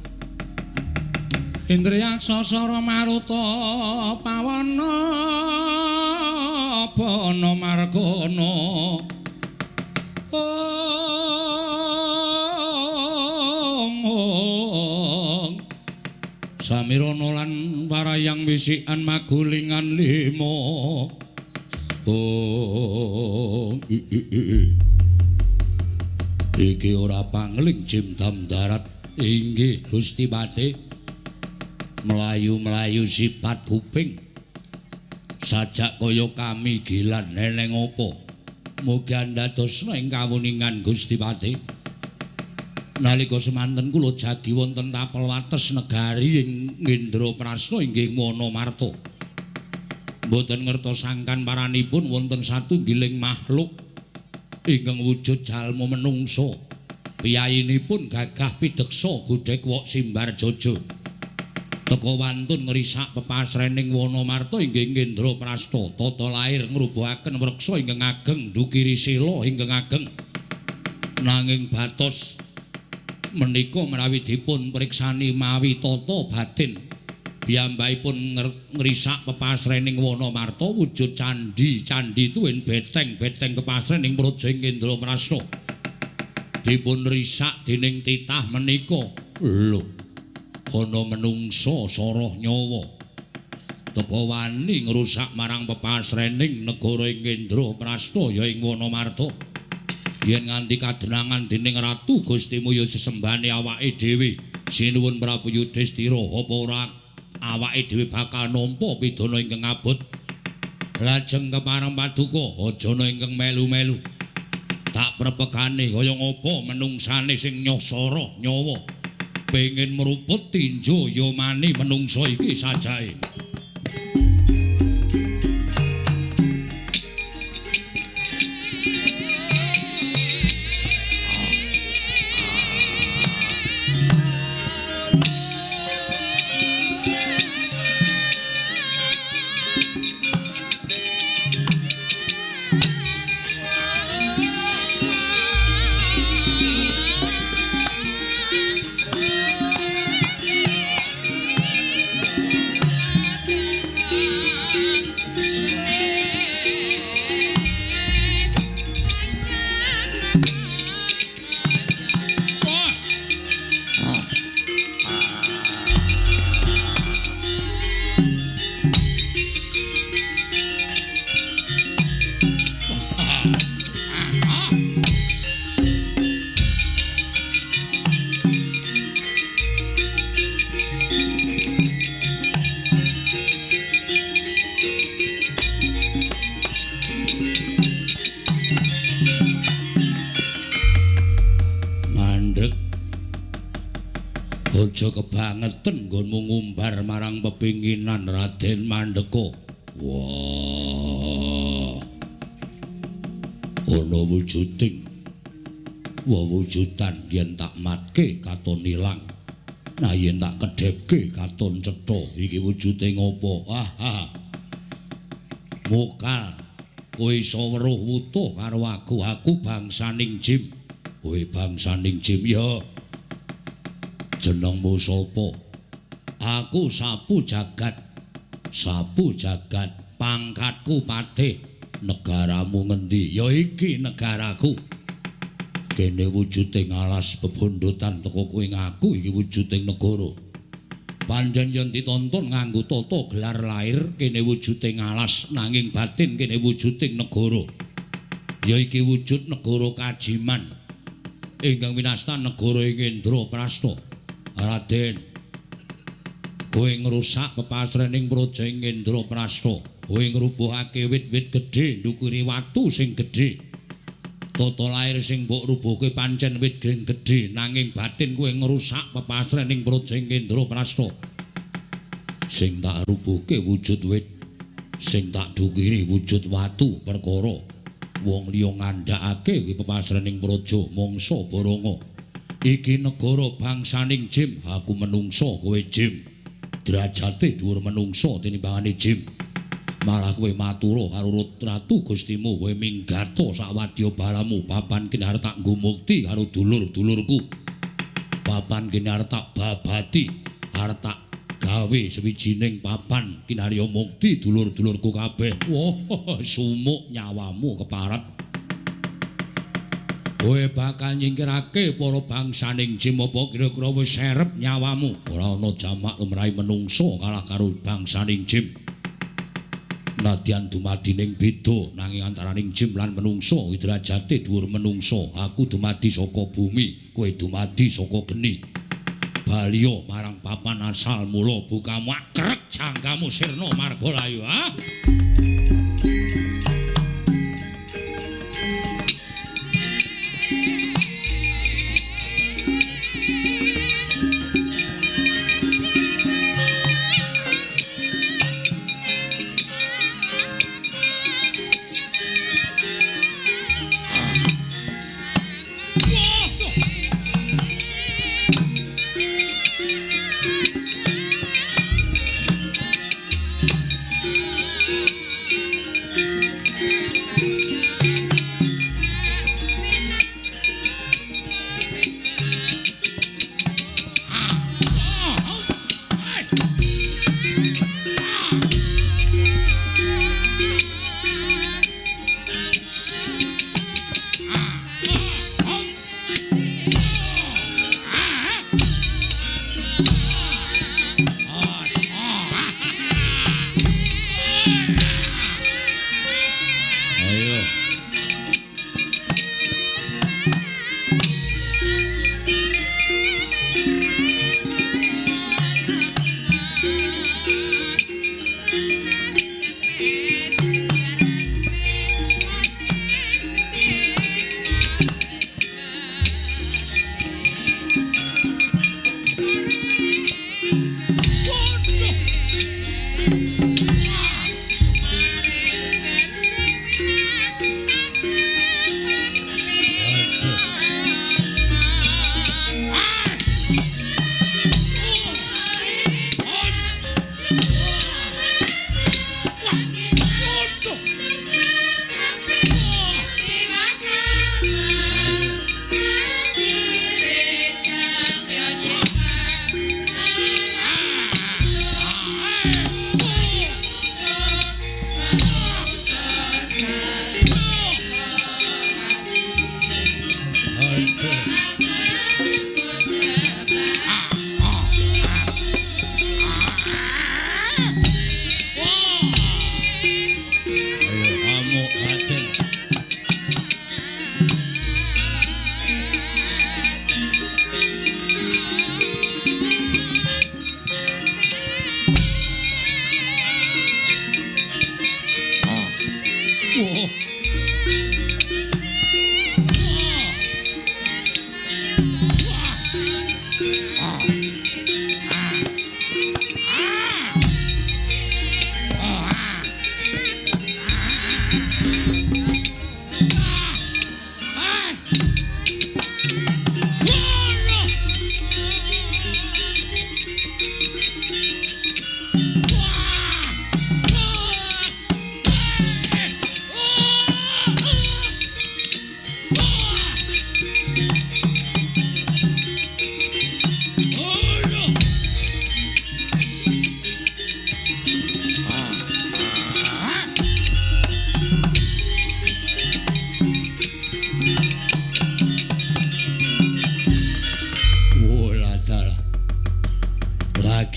Indriyaksa sara maruta pawana bana margana. Ong Samirana lan parayang wisikan magulingan lima. Oh, iki ora pangling jimdam darat inggih Gusti Patih. Melayu-melayu sifat kuping sajak kaya kami gilan neneng apa. Mugi andadosna ing kawuningan Gusti Patih. Nalika semanten kula jagi wonten tapel wates negari ing Indraprasta inggih Wanamarta. Mboten ngertos sangkan paranipun wonten satunggiling makhluk ingkang wujud jalma menungsa. Piyayinipun gagah pideksa godhek wok simbar jojo. Teka wantun ngrisak pepasrening Wanamarta inggih Indraprasta. Tata lair ngrubuhaken wreksa ingkang ageng ndukiri sila ingkang ageng. Nanging batos menika menawi dipun priksani mawi tata batin piyambakipun ngrisak pepasrening Wanamarta wujud candhi-candhi tuwin beteng-beteng kepasrening praja ing Indraprasta. Dipun risak dening titah menika. Lho, ana menungsa soroh nyawa teka wani ngrusak marang pepasrening negara ing Indraprasta ya ing Wanamarta. Yen nganti kadenangan dening Ratu Gustimu ya sesembahane awake dhewe. Sinuwun Prabu Yudhistira, apa ora awake dhewe bakal nampa pidana ingkang abot? Lajeng kepareng paduka aja ana ingkang melu-melu. Tak prepegane kaya ngapa menungsane sing nyosoro nyawa pengin mruput tinjo ya mani menungsa iki sajae. Aja kebangeten nggonmu ngumbar marang pepinginan Raden Mandeka. Wah. Ana wujuding wewujudan yen tak matke katon ilang. Nah yen tak kedhepke katon cetha. Iki wujude ngopo? Ah. Mokal kowe iso weruh wutuh karo aku. Aku bangsaning Jim. Kowe bangsaning Jim ya. Jenengmu sapa? Aku Sapu Jagat. Sapu Jagat, pangkatku patih. Negaramu ngendi? Ya iki negaraku. Kene wujuding alas bebondotan teko kowe ngaku iki wujuding negara. Pancen yen ditonton nganggo tata gelar lair kene wujuding alas, nanging batin kene wujuding negara. Ya iki wujud negara Kajiman ingkang winastan negara ing Indraprasta. Raden, kowe ngrusak pepasrening praja ing Indraprasta. Kowe ngrubuhake wit-wit gedhe ndukuri watu sing gedhe. Tata lair sing mbok rubuhke pancen wit gedhe, nanging batin kowe ngrusak pepasrening praja ing Indraprasta. Sing tak rubuhke wujud wit, sing tak dukiri wujud watu perkara wong liya ngandhakake kuwi pepasrening praja mangsa Baranga. Iki negara bangsaning Jim, aku menungsa kowe Jim. Derajate dhuwur menungsa tinimbangane Jim. Malah kowe matura karo Ratu Gustimu, kowe minggato sak wadya balamu papan kinarep tak nggo mukti karo dulur-dulurku. Papan kene arep tak babati, arep tak gawe sewijining papan kinarya mukti dulur-dulurku kabeh. Wah, sumuk nyawamu keparat. Kowe bakal nyingkirake para bangsaning Jim apa kira-kira wis serep nyawamu. Ora ana jamak lumrahe menungso kalah karo bangsaning Jim. Nadyan dumadining beda nanging antaraning Jim lan menungso derajate dhuwur menungso. Aku dumadi saka bumi, kowe dumadi saka geni. Baliya marang papan asal mula bukamu akrek jangkamu sirna marga layu. Ah.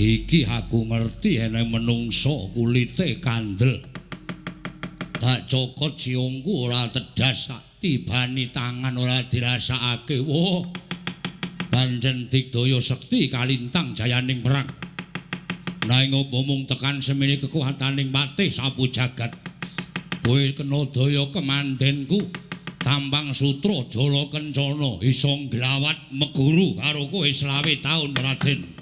Iki aku ngerti eneng menungso kulite kandel. Tak cokot siungku ora tedas, tak tibani tangan ora dirasakake. Wah, pancen digdaya sekti kalintang jayaning perang. Nanging apa mung tekan semene kekuataning patih sapu jagat. Kowe kena daya kemandenku, tampang sutra jala kencana iso nglawat meguru karo kowe 25 taun Raden.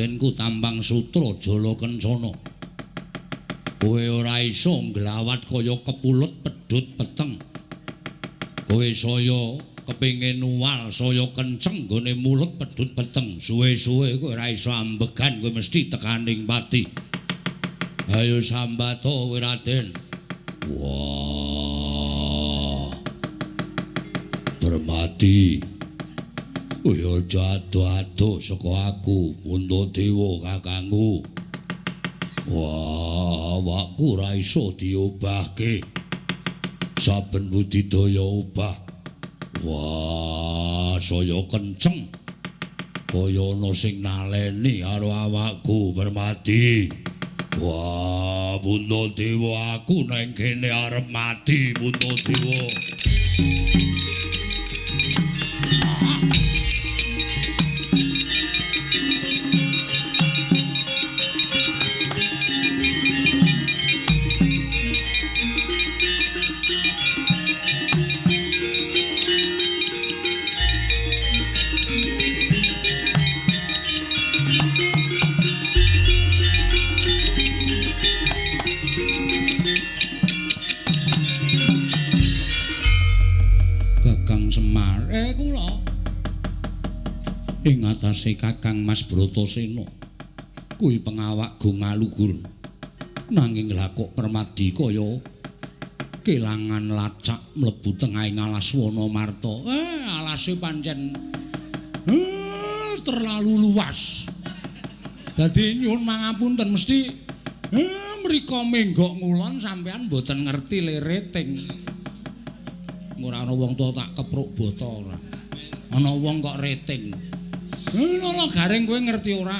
Radenku Tambang Sutra Jala Kencana. Kowe ora iso nglawat kaya kepulut pedhut peteng. Kowe saya kepengin uwal saya kenceng nggone mulut pedhut peteng. Suwe-suwe kowe ora iso ambegan, kowe mesti tekaning pati. Ayo sambato kowe Raden. Wah. Permati. Kowe aja ado-ado saka aku, Puntadewa kakangku. Wah, awakku ora iso diobahke. Saben budidaya obah. Wah, saya kenceng. Kaya ana sing naleni karo awakku, Permati. Wah, Puntadewa, aku nang kene arep mati, Puntadewa. Ing atase Kakang Mas Bratasena kuwi pengawak go ngaluhur, nanging lha kok Permadi kaya kelangan lacak mlebu tengahing alas Wanamarta. Alase pancen terlalu luas. Dadi nyuwun mangapunten mesti mriko menggok ngulon sampean mboten ngerti lere ting. Ora ana wong tuwa tak kepruk bata ora. Ana wong kok reting. Lho garing kowe ngerti ora?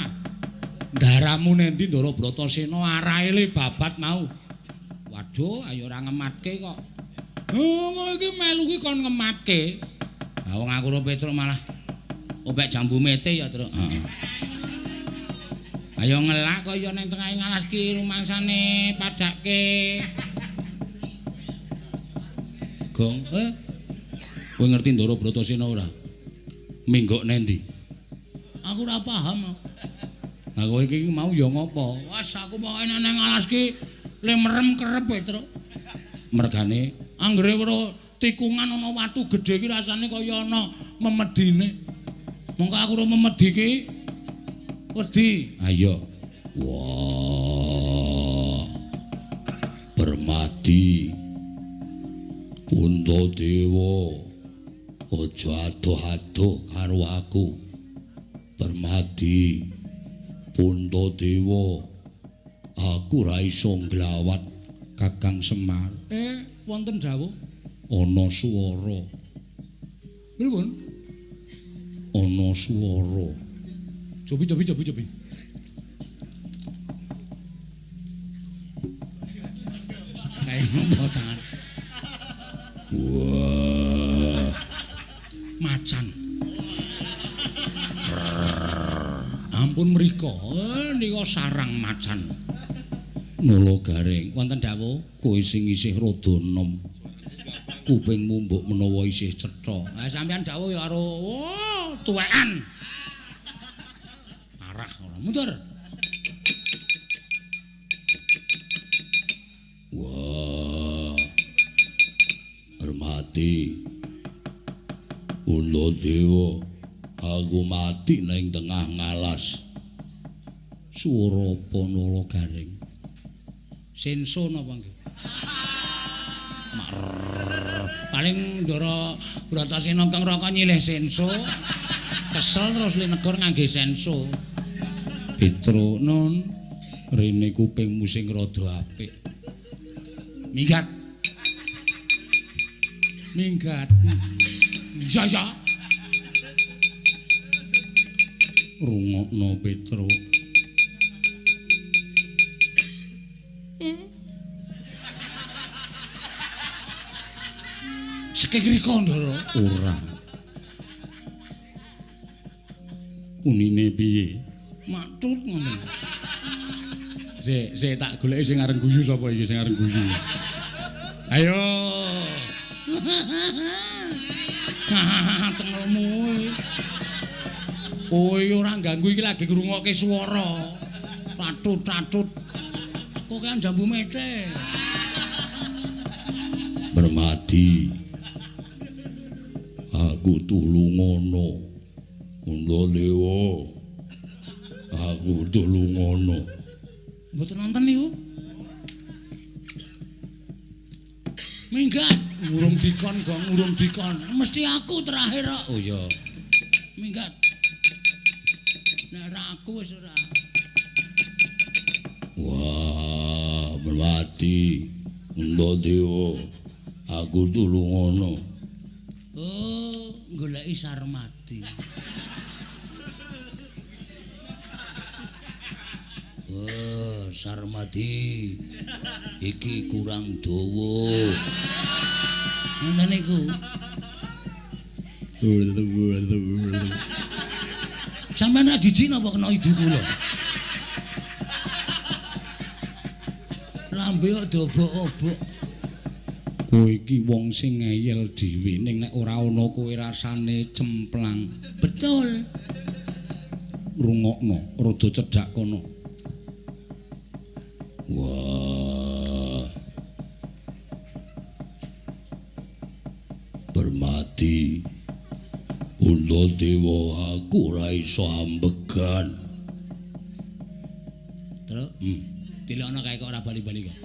Ndaramu nendi Ndara Bratasena arahe le babat mau. Waduh, ayo ora ngematke kok. Oh, kowe iki melu ki kon ngematke. Ha wong aku ro Petruk malah opek jambu mete ya, Truk. Heeh. Ayo ngelak kaya ning tengahing alas ki rumangsane padake. Gong, kowe ngerti Ndara Bratasena ora? Minggok nendi? Aku ora paham. Lah kowe iki mau ya ngopo? Wes aku pokoke nang alas ki le merem kerep Petruk. Mergane anggere weruh tikungan ana watu gedhe iki rasane kaya ana memedine. Mongko aku ora memedi ki wedi. Ayo. Wah. Permati. Puntadewa. Aja adoh-adoh karo aku. Permati. Puntadewa, aku ora iso nglawat Kakang Semar. Wonten dawuh ana swara. Pripun? Ana swara. Cobi cobi cobi cobi. Kae ngopo tangan? Wah. Macan. Ampun mriko, nika sarang macan. Nala garing, wonten dawuh kowe sing isih rada enom. Kupingmu mbok menawa isih cetha. Ha sampeyan dawuh ya karo tuwekan. Parah ora. Mundur. Wah. Hormati. Puntadewa, aku mati ning tengah ngalas. Swara apa Nala garing? Senso napa nggih? Paling Ndara Bratasena kang Raka nyilih senso. Kesel terus linegor ngangge senso. Petruk nun rene kupingmu sing rada apik. Minggat. Minggat. Ya ya. Rungokno Petruk. Sekek riko Ndara? Ora. Unine piye? Maktut ngono. Sik, sik tak goleki sing arep guyu sapa iki sing arep guyu. Ayo. Cengelmu. Kowe ora ganggu iki lagi ngrungokke swara. Tatut-tatut. Kok kan jambu mete. Permadi. Aku tulungono. Puntadewa. Aku tulungono. Mboten nonton niku. Minggat, urung dikon, Gong, urung dikon. Mesti aku terakhir kok. Oh iya. Minggat. Nek ora aku wis ora. Wah, Permadi. Puntadewa. Aku tulungono. Oh, goleki Sarmadi. Oh, Sarmadi. Iki kurang dawa. Ngoten niku. Sampeyan ra jijik napa kena ibu kula? Lambe kok dobok-obok. Kowe iki wong sing ngeyel dhewe ning nek ora ana kowe rasane cemplang. Betul. Rungokno, rada cedhak kono. Wah. Permadi. Puntadewa aku ora iso ambegan. Terus, dilokno kae kok ora bali-bali kok.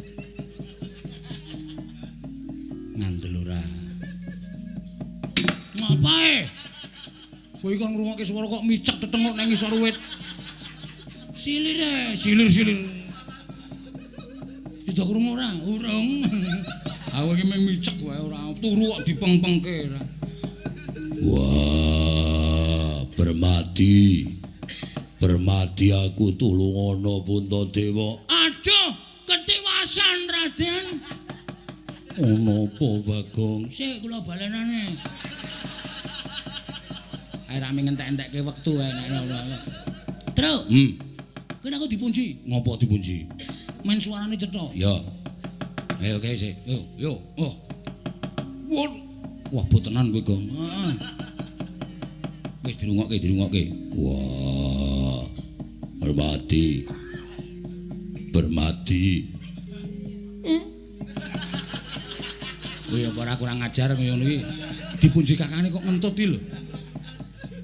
Ngandel ora. Ngapae? Kowe kok ngrungokke swara kok micek tetenguk nang ngisor wit. Silire, silir-silir. Sudah krungu ora? Urung. Aku iki mung micek wae ora turu kok dipengpengke ora. Wah, Permadi. Permadi aku tulungono Puntadewa. Aduh, ketiwasan Raden. Ana apa, Bagong? Sik kula balenane. Ae rame ngentek-entekke wektu ae nek ora. Truk. Kene aku dipunji. Ngopo dipunji? Men suarane cetha. Ya. Ayo kae sik. Yo, yo. Oh. Wah, botenan kowe, Gong. Heeh. Wis dirungokke, dirungokke. Wah. Permadi. Permadi. Kowe apa ora kurang ajar ngono iki. Dipunji kakane kok ngentut iki lho.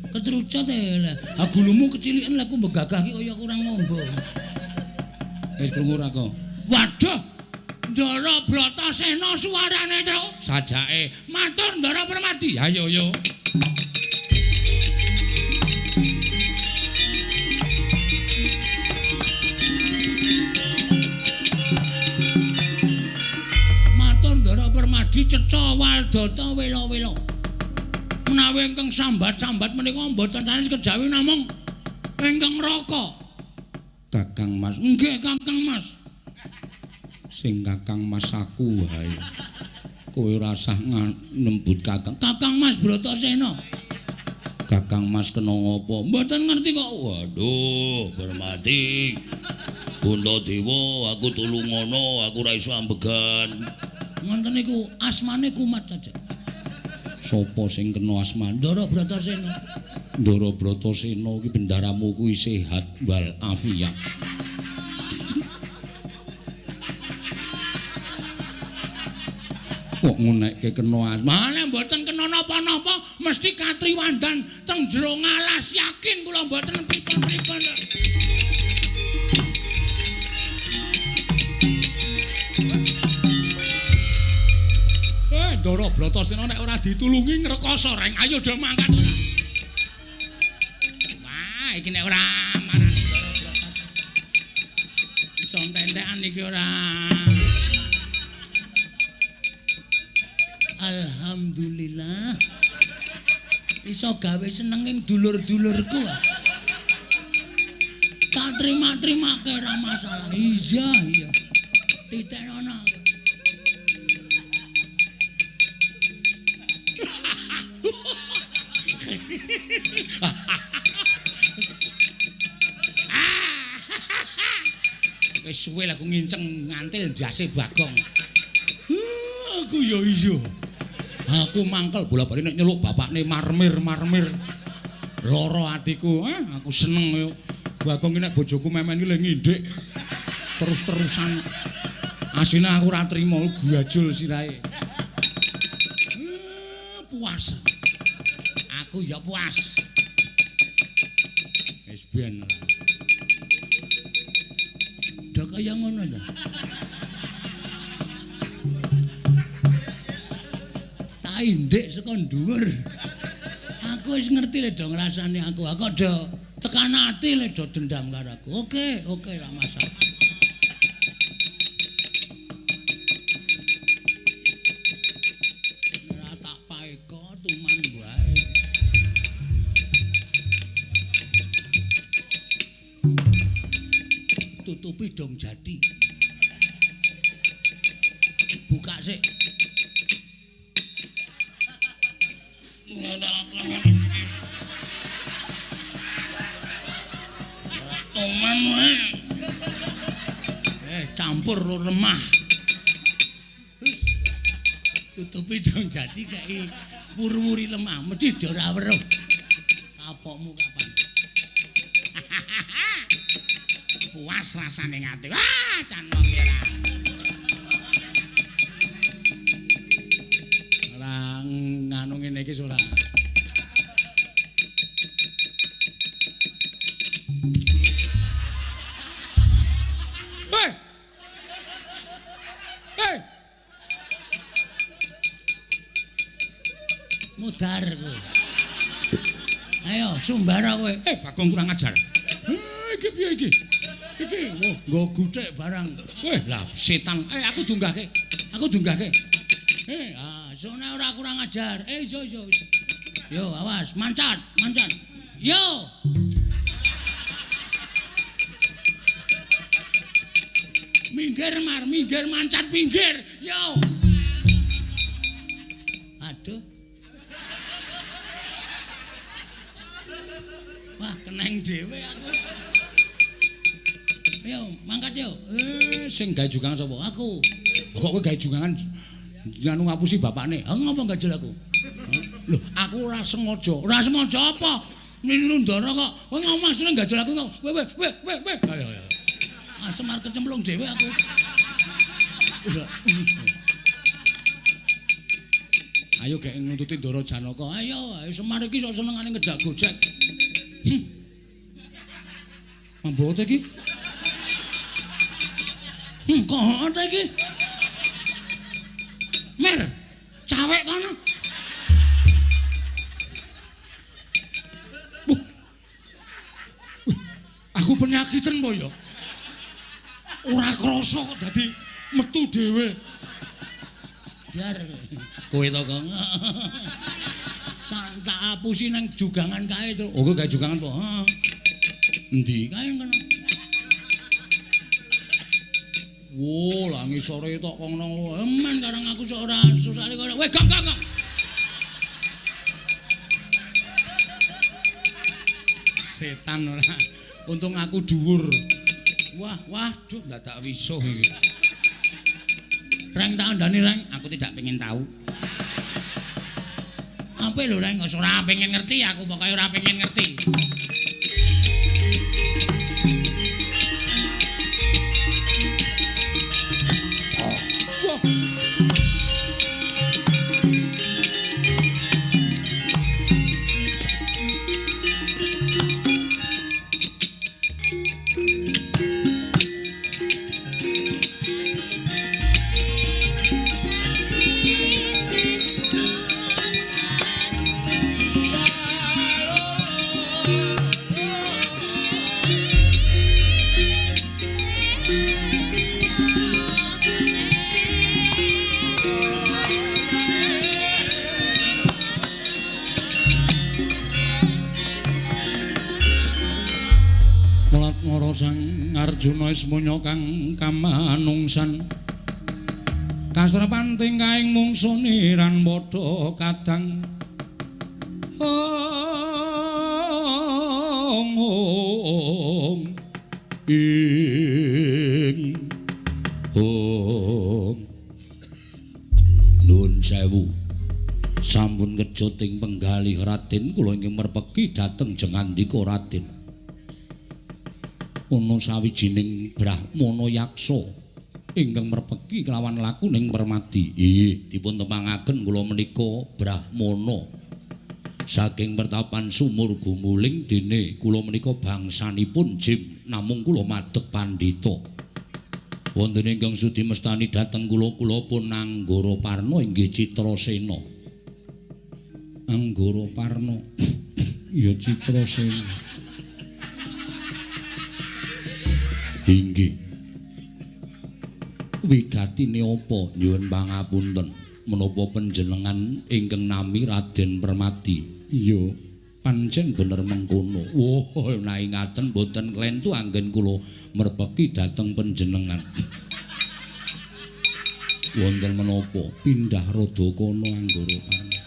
Ketrucut e lah. Ah gulumu keciliken lha aku mbegagah iki kaya kurang ngombo. Wis krungu ora kok. Waduh. Ndara Bratasena suarane, Truk. Sajake matur Ndara Permadi. Ayo yo. Matur Ndara Permadi cetha waldata wela-wela. Menawi ingkang sambat-sambat menika mboten sanes kejawi namung ingkang raka. Kakang Mas. Nggih, Kakang Mas. Sing Kakang Mas aku wae. Kowe ora usah nembut Kakang. Kakang Mas Bratasena. Kakang Mas kena ngopo? Mboten ngerti kok. Waduh, Permadi. Puntadewa, aku tulungono, aku ora iso ambegan. Ngoten niku asmane kumat saja. Sopo sing kena asmane? Ndara Bratasena. Ndara Bratasena iki bendaramu kuwi sehat wal afiat. Kok ngonekke kena asmane? Mboten kena napa-napa, mesti katriwandan teng jero ngalas, yakin kula mboten pripun-pripun. Ndara Bratasena nek ora ditulungi ngrekoso reng. Ayo do mangkat ora. Wah, iki nek ora marani Ndara Bratasena. Iso entek-entekan iki ora. Alhamdulillah. Iso gawe senenging dulur-dulurku. Tak terima-terimake ora masalah. Iya, iya. Titenono. Wis suwe lah aku nginceng ngantil ndase Bagong. Aku ya iya. Aku mangkel bola-bali nek nyeluk bapakne marmir-marmir. Lara atiku, aku seneng yo. Bagong iki nek bojoku memen iki le ngindik terus-terusan. Asline aku ora trimo gajul sirahe. Puas. Aku ya puas. Wis ben. Udah kaya ngono ta. Tak indik saka dhuwur. Aku wis ngerti le do ngrasani aku. Aku do tekan ati le do dendam karo aku. Oke, oke ra masalah. Ora tak paeka tuman wae. Tutupi dong jati. Buka sik. Tuman wae. Campur lho lemah. Wis. Tutupi dong jati kei wuri-wuri lemah, mesti do ora weruh. Kapokmu kapan? Puas rasane ngati. Wah, can wong iki ora. Ora nganu ngene iki ora. Hei. Hei. Mudar kowe. Ayo sumbara kowe. Bagong kurang ajar. Iki piye iki? Iki wah nggo guthik barang. Weh, lah setan. Aku dunggahke. Aku dunggahke. Sone ora kurang ajar. Iso iso. Yo, awas, mancat, mancat. Yo. Minggir mar, minggir mancat pinggir. Yo. Aduh. Wah, keneng dhewe aku. Yo, mangkat yo. Sing gawe jugangan sapa? Aku. Kok kowe gawe jugangan nganu ngapusi bapakne? Ha ngopo gajul aku? Lho, aku ora sengaja. Ora sengaja apa? Niru Ndara kok. Kowe ngomong maksudne gajul aku kok. Weh weh weh weh weh. Ayo ayo. Ah, Semar kecemplung dhewe aku. Ayo gek nuntuti Ndara Janaka. Ayo, ayo Semar iki sok senengane ngejak gojek. Mambo ta iki? Kok heeh ta iki? Mer, cawek kono. Wah. Aku penyakiten po ya. Ora krasa kok dadi metu dhewe. Dar. Kowe to, Kang. Tak apusi nang jugangan kae to. Oh, kowe gawe jugangan po? Heeh. Endi? Kae kono. Wo, lah ngisore tok kono. Eman karang aku sok ora susah kono. Weh, gong gong gong. Setan ora. Untung aku dhuwur. Wah, wah, duh dadak wisuh iki. Reng tak andani, Reng, aku tidak pengen tahu. Apa lho, Reng? Ora pengen ngerti aku, pokoke ora pengen ngerti. Arjuna ismunya kang kamanungsan kasrepanting kaing mungsuniran padha kadang ong ong ing ong. Nuwun sewu Sampun kerja ting penggalih Raden, kula ingkang merpeki dhateng jengandika Raden. Ana sawijining brahmana yaksa ingkang merpeki kelawan lakuning Permadi. Inggih, dipun tepangaken kula menika brahmana saking pertapan Sumur Gumuling, dene kula menika bangsanipun Jim, namung kula madeg pandhita. Wonten ingkang sudi mestani dhateng kula, kula pun Anggara Parna inggih Citrasena. Anggara Parna ya Citrasena. Inggih. Wigatine apa? Nyuwun pangapunten. Menapa panjenengan ingkang nami Raden Permadi? Iya, pancen bener mengkono. Wah, nek ngaten mboten klentu anggen kula merpeki dhateng panjenengan. Wonten menapa? Pindah rada kono Anggara Parna.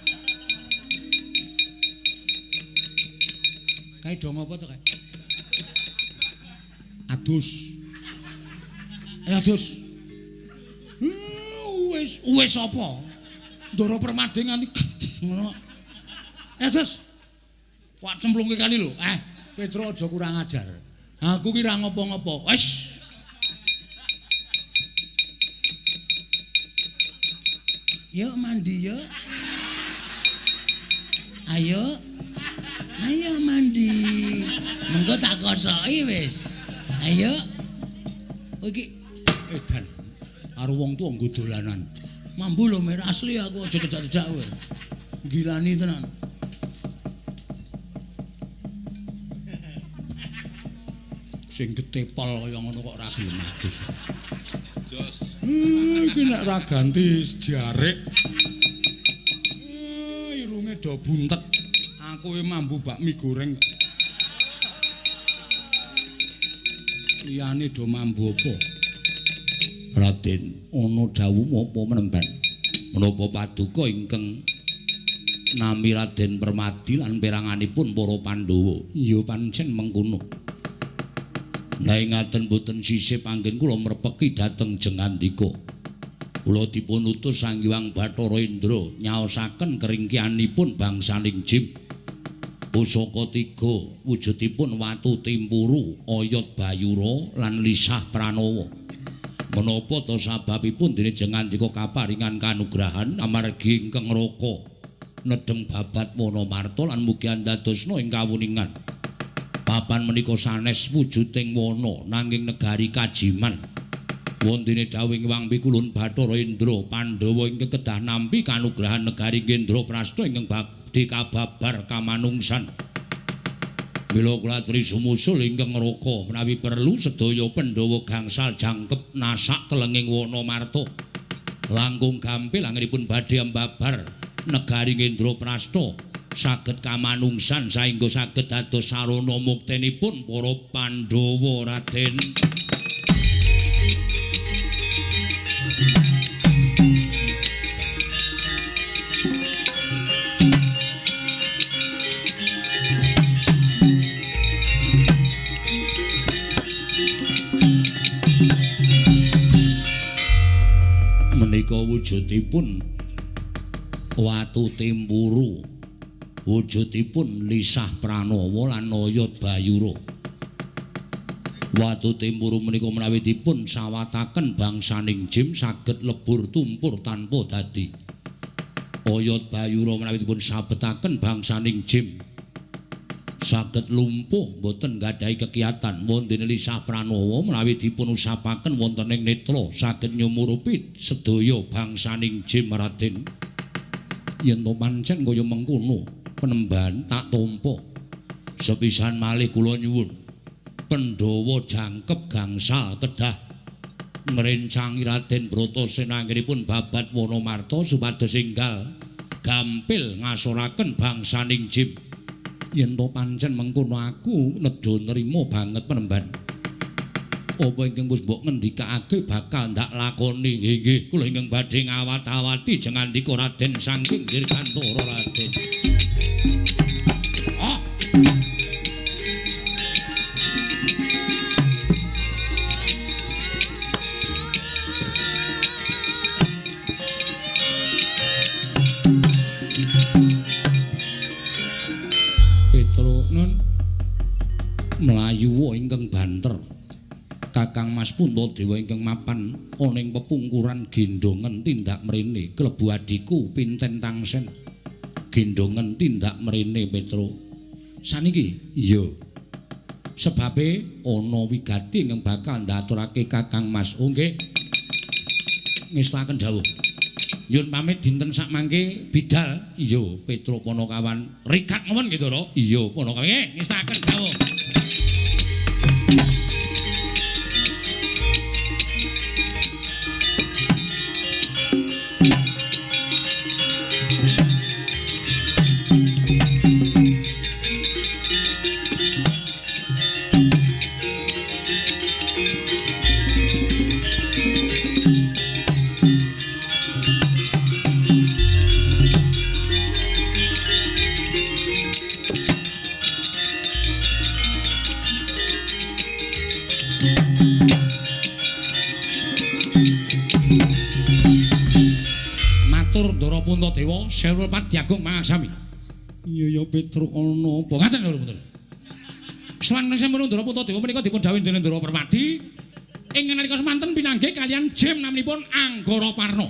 Kae do ngopo to kae? Adus. Ayo adus. Wis, wis apa? Ndara Permadi nganti ngono. Adus. Wak cemplungke kali lho. Petro aja kurang ajar. Aku ki ra ngopo-ngopo. Wis. Yuk mandi yuk. Ayo. Ayo mandi. Mengko tak kosoki wis. Ayo. Oh iki edan. Karo wong tuwa nggo dolanan. Mambu lho mer asli aku aja jejak-jejak kowe. Gilani tenan. Sing getepol kaya ngono kok ora gelem adus. Jos. Iki nek ora ganti jarik. Irunge do buntet. Aku e mambu bakmi goreng. Liyane do mambu apa? Raden, ana dawuh apa menemban? Menapa paduka ingkang nami Raden Permadi lan peranganipun para Pandhawa? Ya pancen mengkono. Lah ngaten boten sisih panggen kula merpeki dhateng jengandika. Kula dipun utus Sang Hyang Bathara Indra nyaosaken keringkianipun bangsaning Jim. Pusaka tiga wujudipun watu timpuru, oyot bayura lan lisah pranawa. Menapa ta sababipun dene jengandika kaparingan kanugrahan amargi ingkang raka nedheng babat Wanamarta lan mugi andadosna ing kawuningan. Papan menika sanes wujuding wana nanging negari kajiman. Wontene dawuh Hyang Pikulun Bathara Indra Pandhawa ingkang kedah nampi kanugrahan negari Indraprasta ingkang badhe kababar kamanungsan. Mila kula aturi sumusul ingkang raka menawi perlu sedaya Pandhawa gangsal jangkep nasak telenging Wanamarta. Langkung gampil anggenipun badhe ambabar negari Indraprasta saged kamanungsan saengga saged dados sarana muktenipun para Pandhawa Raden. Menika wujudipun watu timpuru, wujudipun lisah pranawa lan oyot bayura. Watu timpuru menika menawi dipun sawataken bangsaning Jim saged lebur tumpur tanpa dadi. Oyot bayura menawi dipun sabetaken bangsaning Jim saged lumpuh boten nggadahi kekiyatan. Wontene lisah pranawa menawi dipun usapaken wonten ing netra saged nyumurupi sedaya bangsaning Jim Raden. Yen to pancen kaya mengkono penemban tak tampa. Sepisan malih kula nyuwun Pandhawa jangkep gangsal kedah ngrencangi Raden Bratasena anggenipun babat Wanamarta supados enggal gampil ngasoraken bangsaning Jim. Yen to pancen mengkono aku nedha nrima banget penemban. Apa ingkang wis mbok ngendikake bakal ndak lakoni. Inggih, kula ingkang badhe ngawat-awati jengandika Raden saking Dirgantara Raden. Ah. Puntadewa ingkang mapan ana ing pepungkuran gendongen tindak mrene klebu adhiku Pinten Tangsen. Gendongen tindak mrene Petruk. Saniki? Iya. Sebabe ana wigati ingkang bakal ndaturake Kakang Mas. Oh nggih. Ngestaken dawuh. Nyuwun pamit dinten sakmangke bidal. Iya, Petruk Panakawan. Rikat mawon nggih, Ndara. Iya, Panakawan. Nggih, ngestaken dawuh. Puntadewa sewu Padyagung mangaksami. Iya ya Petruk ana apa? Ngaten lho Putra. Sampun Ndara Puntadewa menika dipun dhawuhi dening Ndara Permadi ing nalika semanten pinanggih kaliyan Jim naminipun Anggara Parna.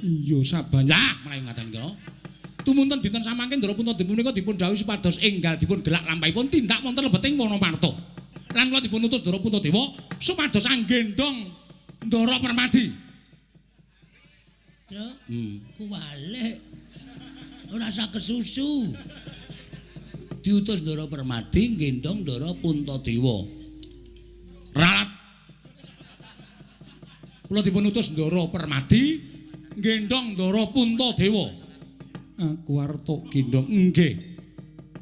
Iya saban. Lah mlayu ngaten kira. Tumunten dinten samangke Ndara Puntadewa menika dipun dhawuhi supados enggal dipun gelak lampahipun tindak wonten lebeting Wanamarta. Lan kula dipun utus Ndara Puntadewa supados anggendhong Ndara Permadi. Kuwalik ora usah kesusu. Diutus Ndara Permadi nggendhong Ndara Puntadewa. Ralat. Kula dipun utus Ndara Permadi nggendhong Ndara Puntadewa. Aku arep tok gendhong. Nggih.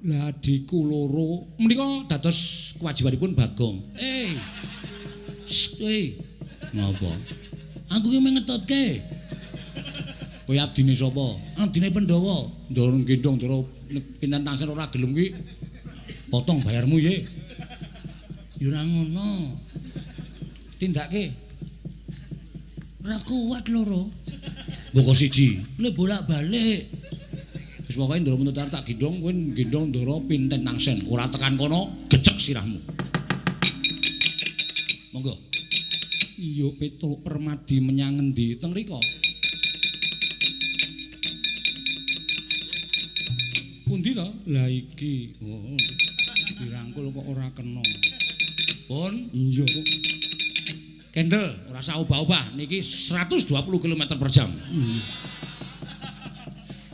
Lah adhiku loro menika dados kewajibanipun Bagong. Eh. Shh, Ngapa? Aku ki mung ngetutke. Kowe abdine sapa? Abdine Pandhawa. Ndara gendhong Ndara pinten tangsen ora gelem ki potong bayarmu ye. Ya ora ngono. Tindake. Ora kuat loro. Mboko siji. Le bolak-balik. Wis pokoke Ndara Puntadewa tak gendhong kowe gendhong Ndara pinten tangsen ora tekan kono gecek sirahmu. Monggo. Iya Petruk Permadi menyang ngendi? Teng riko. Pundi to? Lah iki. Oh, dirangkul kok ora kena. Pun, iya kok. Kendel, ora usah obah-obah. Niki 120 km per jam.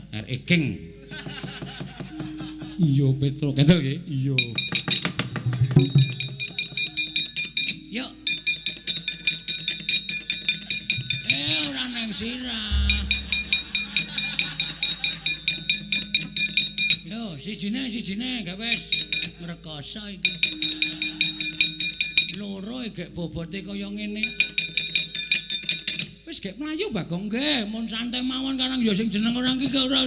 RE King. Iya, Petruk. Kendel nggih? Iya. Yuk. Ora nang sirah. Sijine gak wis ngrekoso iki. Loro gek bobote kaya ngene. Wis gek mlayu Bagong nggih, mun santai mawon karang ya sing jeneng orang iki ora.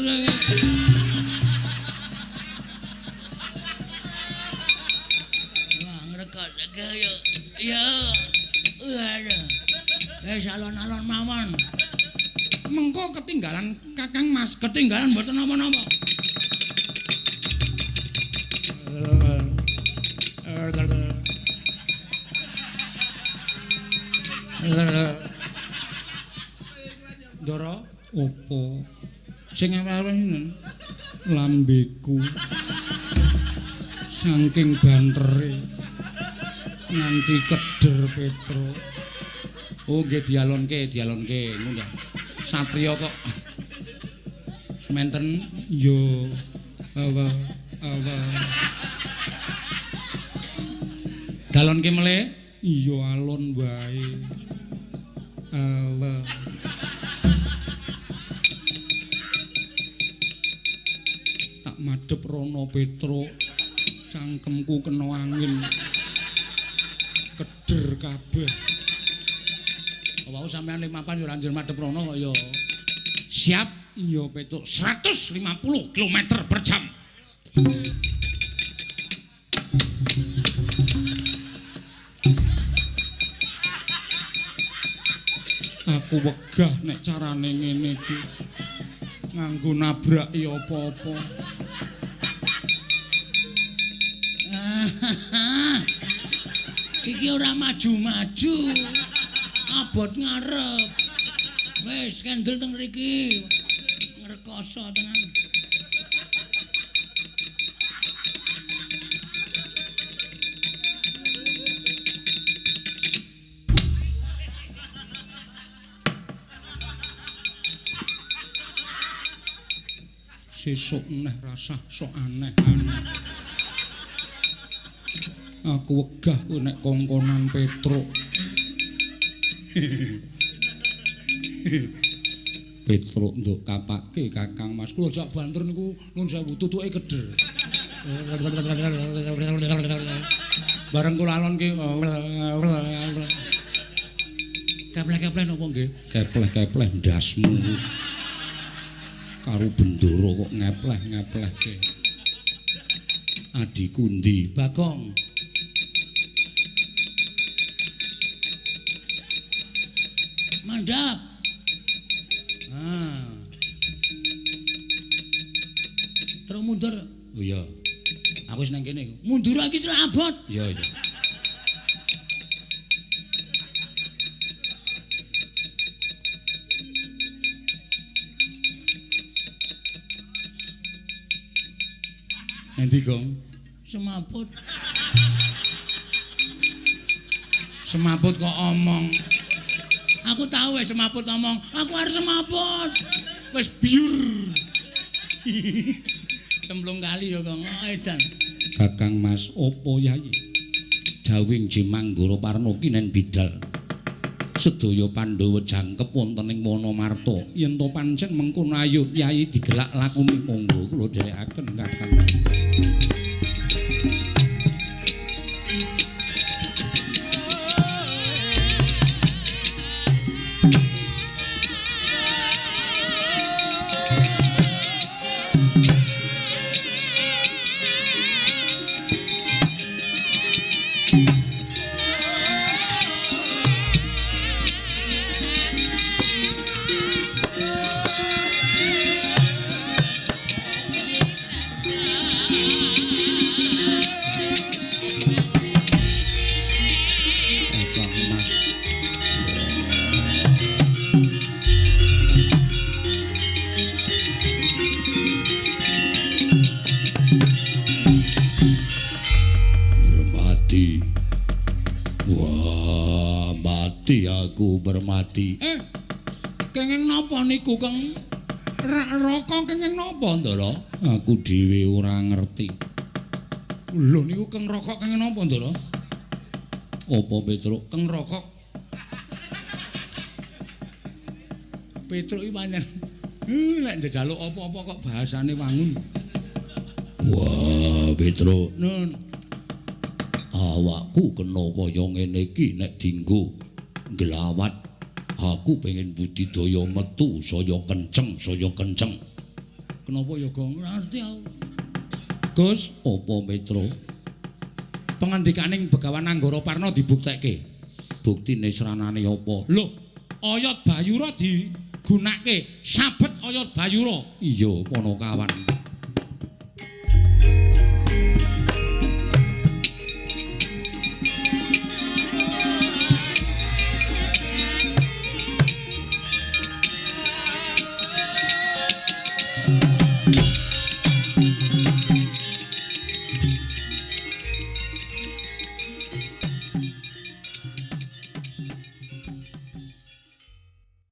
Wah, ngrekoso yo. Ya. Waduh. Wis alon-alon mawon. Mengko ketinggalan Kakang Mas, ketinggalan mboten napa-napa. Ndara opo? Sing ewe-ewe sinten? Lambeku. Saking bantere nganti keder Petruk. Oh nggih dialonke, dialonke ngono. Satriya kok sementen yo awa awa. Galonke mele? Iya alon wae. Awa. Tak madhep rono Petruk. Cangkemku kena angin. Keder kabeh. Wau sampean limapan yo ora njur madhep rono kok ya. Siap? Iya Petruk. 150 km per jam. Aku wegah nek carane ngene iki. Nganggo nabraki apa-apa. Ki Iki ora maju-maju. Abot ngarep. Wis kendel teng mriki. Ngrekoso tenan. Sesuk neh rasah sok aneh-aneh. Aku wegah kowe nek kongkonan Petruk. Petruk nduk kapake Kakang Mas. Kula jak banter niku nuwun sewu tutuke keder. Bareng kula alon ki kepleh-kepleh napa nggih? Kepleh-kepleh ndasmu. Karo bendoro kok ngepleh-ngeplehke. Adhiku ndi? Bagong. Mandhap. Ah. Terus mundur. Oh iya. Aku wis nang kene. Mundur iki selak abot. Iya, iya. Endi, Gong? Semaput. Semaput kok omong. Aku tahu wis semaput omong. Aku arep semaput. Wis biur. Cemplung kali ya, Gong. Oh, edan. Kakang Mas, opo Yai? Dawing Jimanggara Parna ki nen bidal. Sedaya Pandhawa jangkep wonten ing Wanamarta. Yen to pancen mengkono ayo Yai digelak lakune monggo kula dherekaken Kakang. Bermati. Kenging napa niku, Kang? Raka kenging napa, Ndara? Aku dhewe ora ngerti. Lho niku Keng Raka kenging napa, Ndara? Apa Petruk? Keng Raka. Petruk iki pancen nek njaluk apa-apa kok bahasane wangun. Wah, Petruk, nun. Awakku kena kaya ngene iki nek dinggo nglawat. Aku pengen budidaya metu saya kenceng, saya kenceng. Kenapa ya, Gong? Ora ngerti aku. Gus, apa Petro? Pangandikaning Begawan Anggara Parna dibuktekke. Buktine sranane apa? Lho, oyot Bayura digunake, sabet oyot Bayura. Iya, Panakawan.